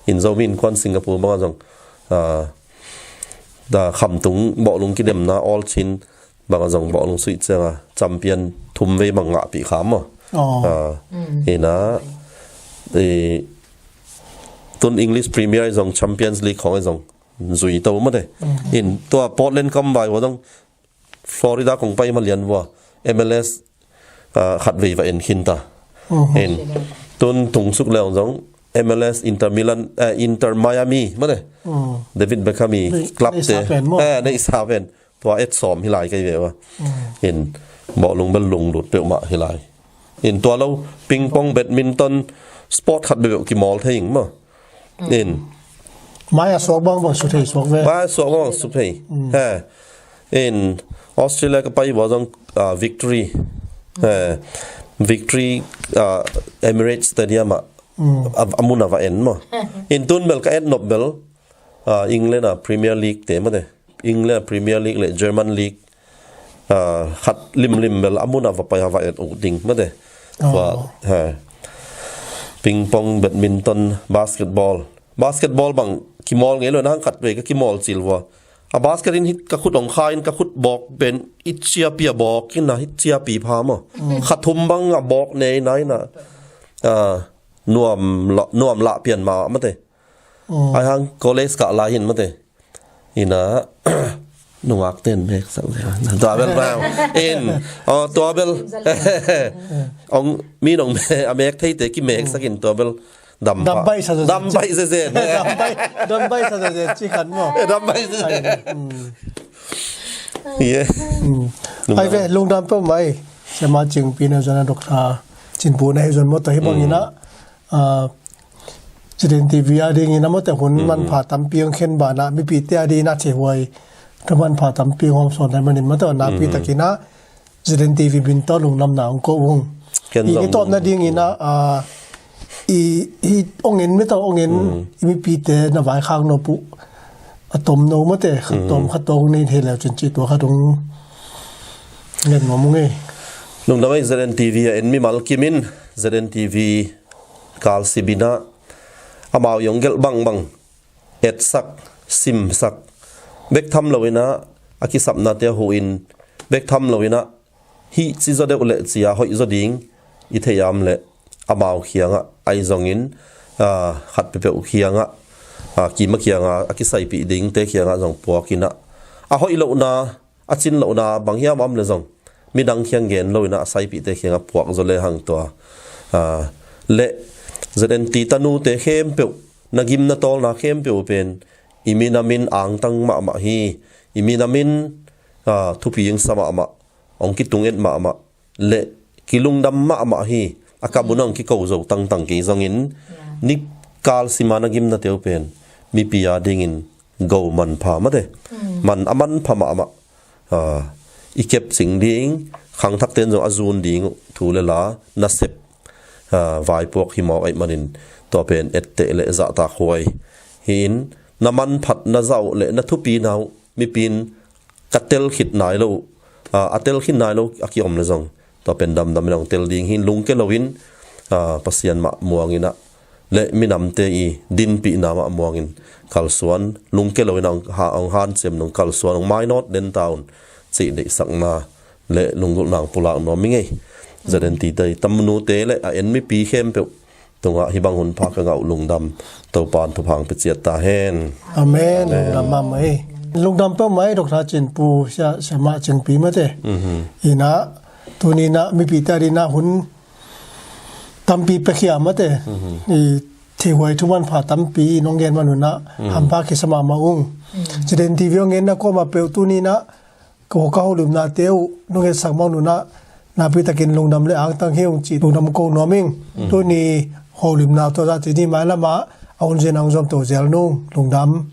In Zomi Innkuan Singapore banga zong, ah, da khamtung bawhlung kidemna all chin banga zong bawhlung suih cianga champion thum vei bang ngahpih kha maw. Ah, ina, i, tun English Premier zong Champions League khong zong zui to mate. In tua Portland kam vai ua zong Florida kong pai ma lian vua M L S ah, khat vei va en khin ta. Mhm. In, tun tung suk leng zong M L S, Inter Milan, eh, Inter Miami, mate. Mm. David Beckham i club te. Neihsa pen maw? Eh, neihsa pen. Tua et sawm hi lai kei ve ua. Mm. In, bawlung bel lunglut peuhmah hi lai. In tua lo, ping pong, badminton, sport khat beuh kimawl thei ing maw. Mm. In. Mai a suak bangbang su thei suak ve. Mai a suak bangbang su thei. Mm. He. In Australia ka pai ua zong, ah, Victory. He. Victory, ah, Emirates Stadium ah. Mm. A, a mun a va en maw. In tun bel ka et nop bel, ah, England a Premier League te mate. England Premier League le German League, ah, khat limlim bel a mun a va pai a va et uh ding mate. Oh. Tua, ha. Ping pong, badminton, basketball. Basketball bang kimawl ngei lo, nang khat vei ka kimawl cil vua. A basket in hit ka khut ong kha in ka khut bawk pen hit ciapi a bawk in a hit ciapi pha maw. Mm. Kha thum bang a bawk nei na in a, ah, nuam la, nuam lah pian ma mate. Mm. Ai hang college kah lai hin mate. Ina, nungak ten mek sak le. Tua bel bang. In, oh, tua bel. Ong, mi nong me, a mek thei te ki mek sak in tua bel. Dam pha. Dam bai sa zet. Dam bai, dam bai sa zet, ci khan maw. Dam bai sa zet. Ai, mm. Yeah. Mm. Ai ve, lungdam peuhmah. Siama Cingpi na zon a Doctor Cin Pu na hi zon maw tua hi bang ina. Ah, Zeden T V a ding ina maw te hun manpha tampi ong khen bana, mipite a ding ina theihuai thu manpha tampi ong hawm sawn nai manin maw te napi takin a Zeden T V min tawh lungdamna ong ko ung. Ken zong i tawpna ding ina, ah, i, i ong en, mi tawh ong en, i mipite na vaikhak nop uh a tom no maw te, khat tom khat tawh ong nei thei leu cin ci tua khat ong ngen nuam ung ei. Lungdam ei. Zeden T V a en mimal kimin, Zeden T V kalsibina amau i ong gelh bangbang etsak, simsak, bek tham lo ina a kisapnate a huh in, bek tham lo ina hih ci zaw deuh leh cia hoih zaw ding i thei am leh amau khiangah ahi zongin, ah, khat peuhpeuh khiangah, ah, kima khiangah a kisaipih dingte khiangah zong puak ina a hoih lohna, a cin lohna bang hiam a om leh zong midang khiang gen lo ina a saipihte khiangah puak zaw lehang tua, ah, leh Zeden T V tanute khempeuh na gimna tawlna khempeuh pen i minamin angtang mahmah hi, i minamin, ah, thupi ing sa mahmah, ong kitung et mahmah, le kilungdam mahmah hi, a kap un ong kiko zo tangtang kei zongin, ni kalsima na gimnate uh pen mipi a dingin go manpha mate. Man a manpha mahmah. Ah, i kepcing ding, khangthakte in zong a zun ding uh thu le la nasep, ah, vaipuak hi mawk ahih manin tua pen etteh le zahtak huai hi in, na manphat na zah uh le na thupina uh mipi in ka tel khit nai lo uh, ah, a tel khit nai lo a kiom le zong tua pen damdam in ong tel ding hi in, lungke loin, ah, Pasian mah muang ina le minamte i dinpihna mah muangin kalsuan, lungke loin ong ha, ong hanciam nung kalsuan, ong mainawt den ta un cih deihsakna le lunggulhna ong pulak nuam ing ei. Zeden T V te i tamnute le a en mipi khempeuh tungah hih bang hun pha ka ngah uh lungdam, Topa'n thupha ong pia ciat ta hen. Amen. Amen. Lungdam mahmah ei. Lungdam peuhmah ei, Doctor Cin Pu, sia, siama Cingpi mate. Mhm. Ina, tuni ina mipite a dingin a hun tampi pekhia mate. Mhm. I theihuai thu manpha tampi nong gen man un a, mhm, hampha kisa mahmah ung. Mhm. Zeden T V ong enna kuamah peuh tuni ina ka ho, ka holimnate uh nong etsak man un a, napi takin lungdam le angtang hi ung ci lungdam ko nuam ing. Mhm. Tuni holimna tua zah ci ni, mailam ah a hun zin a ong zom to zel nung lungdam.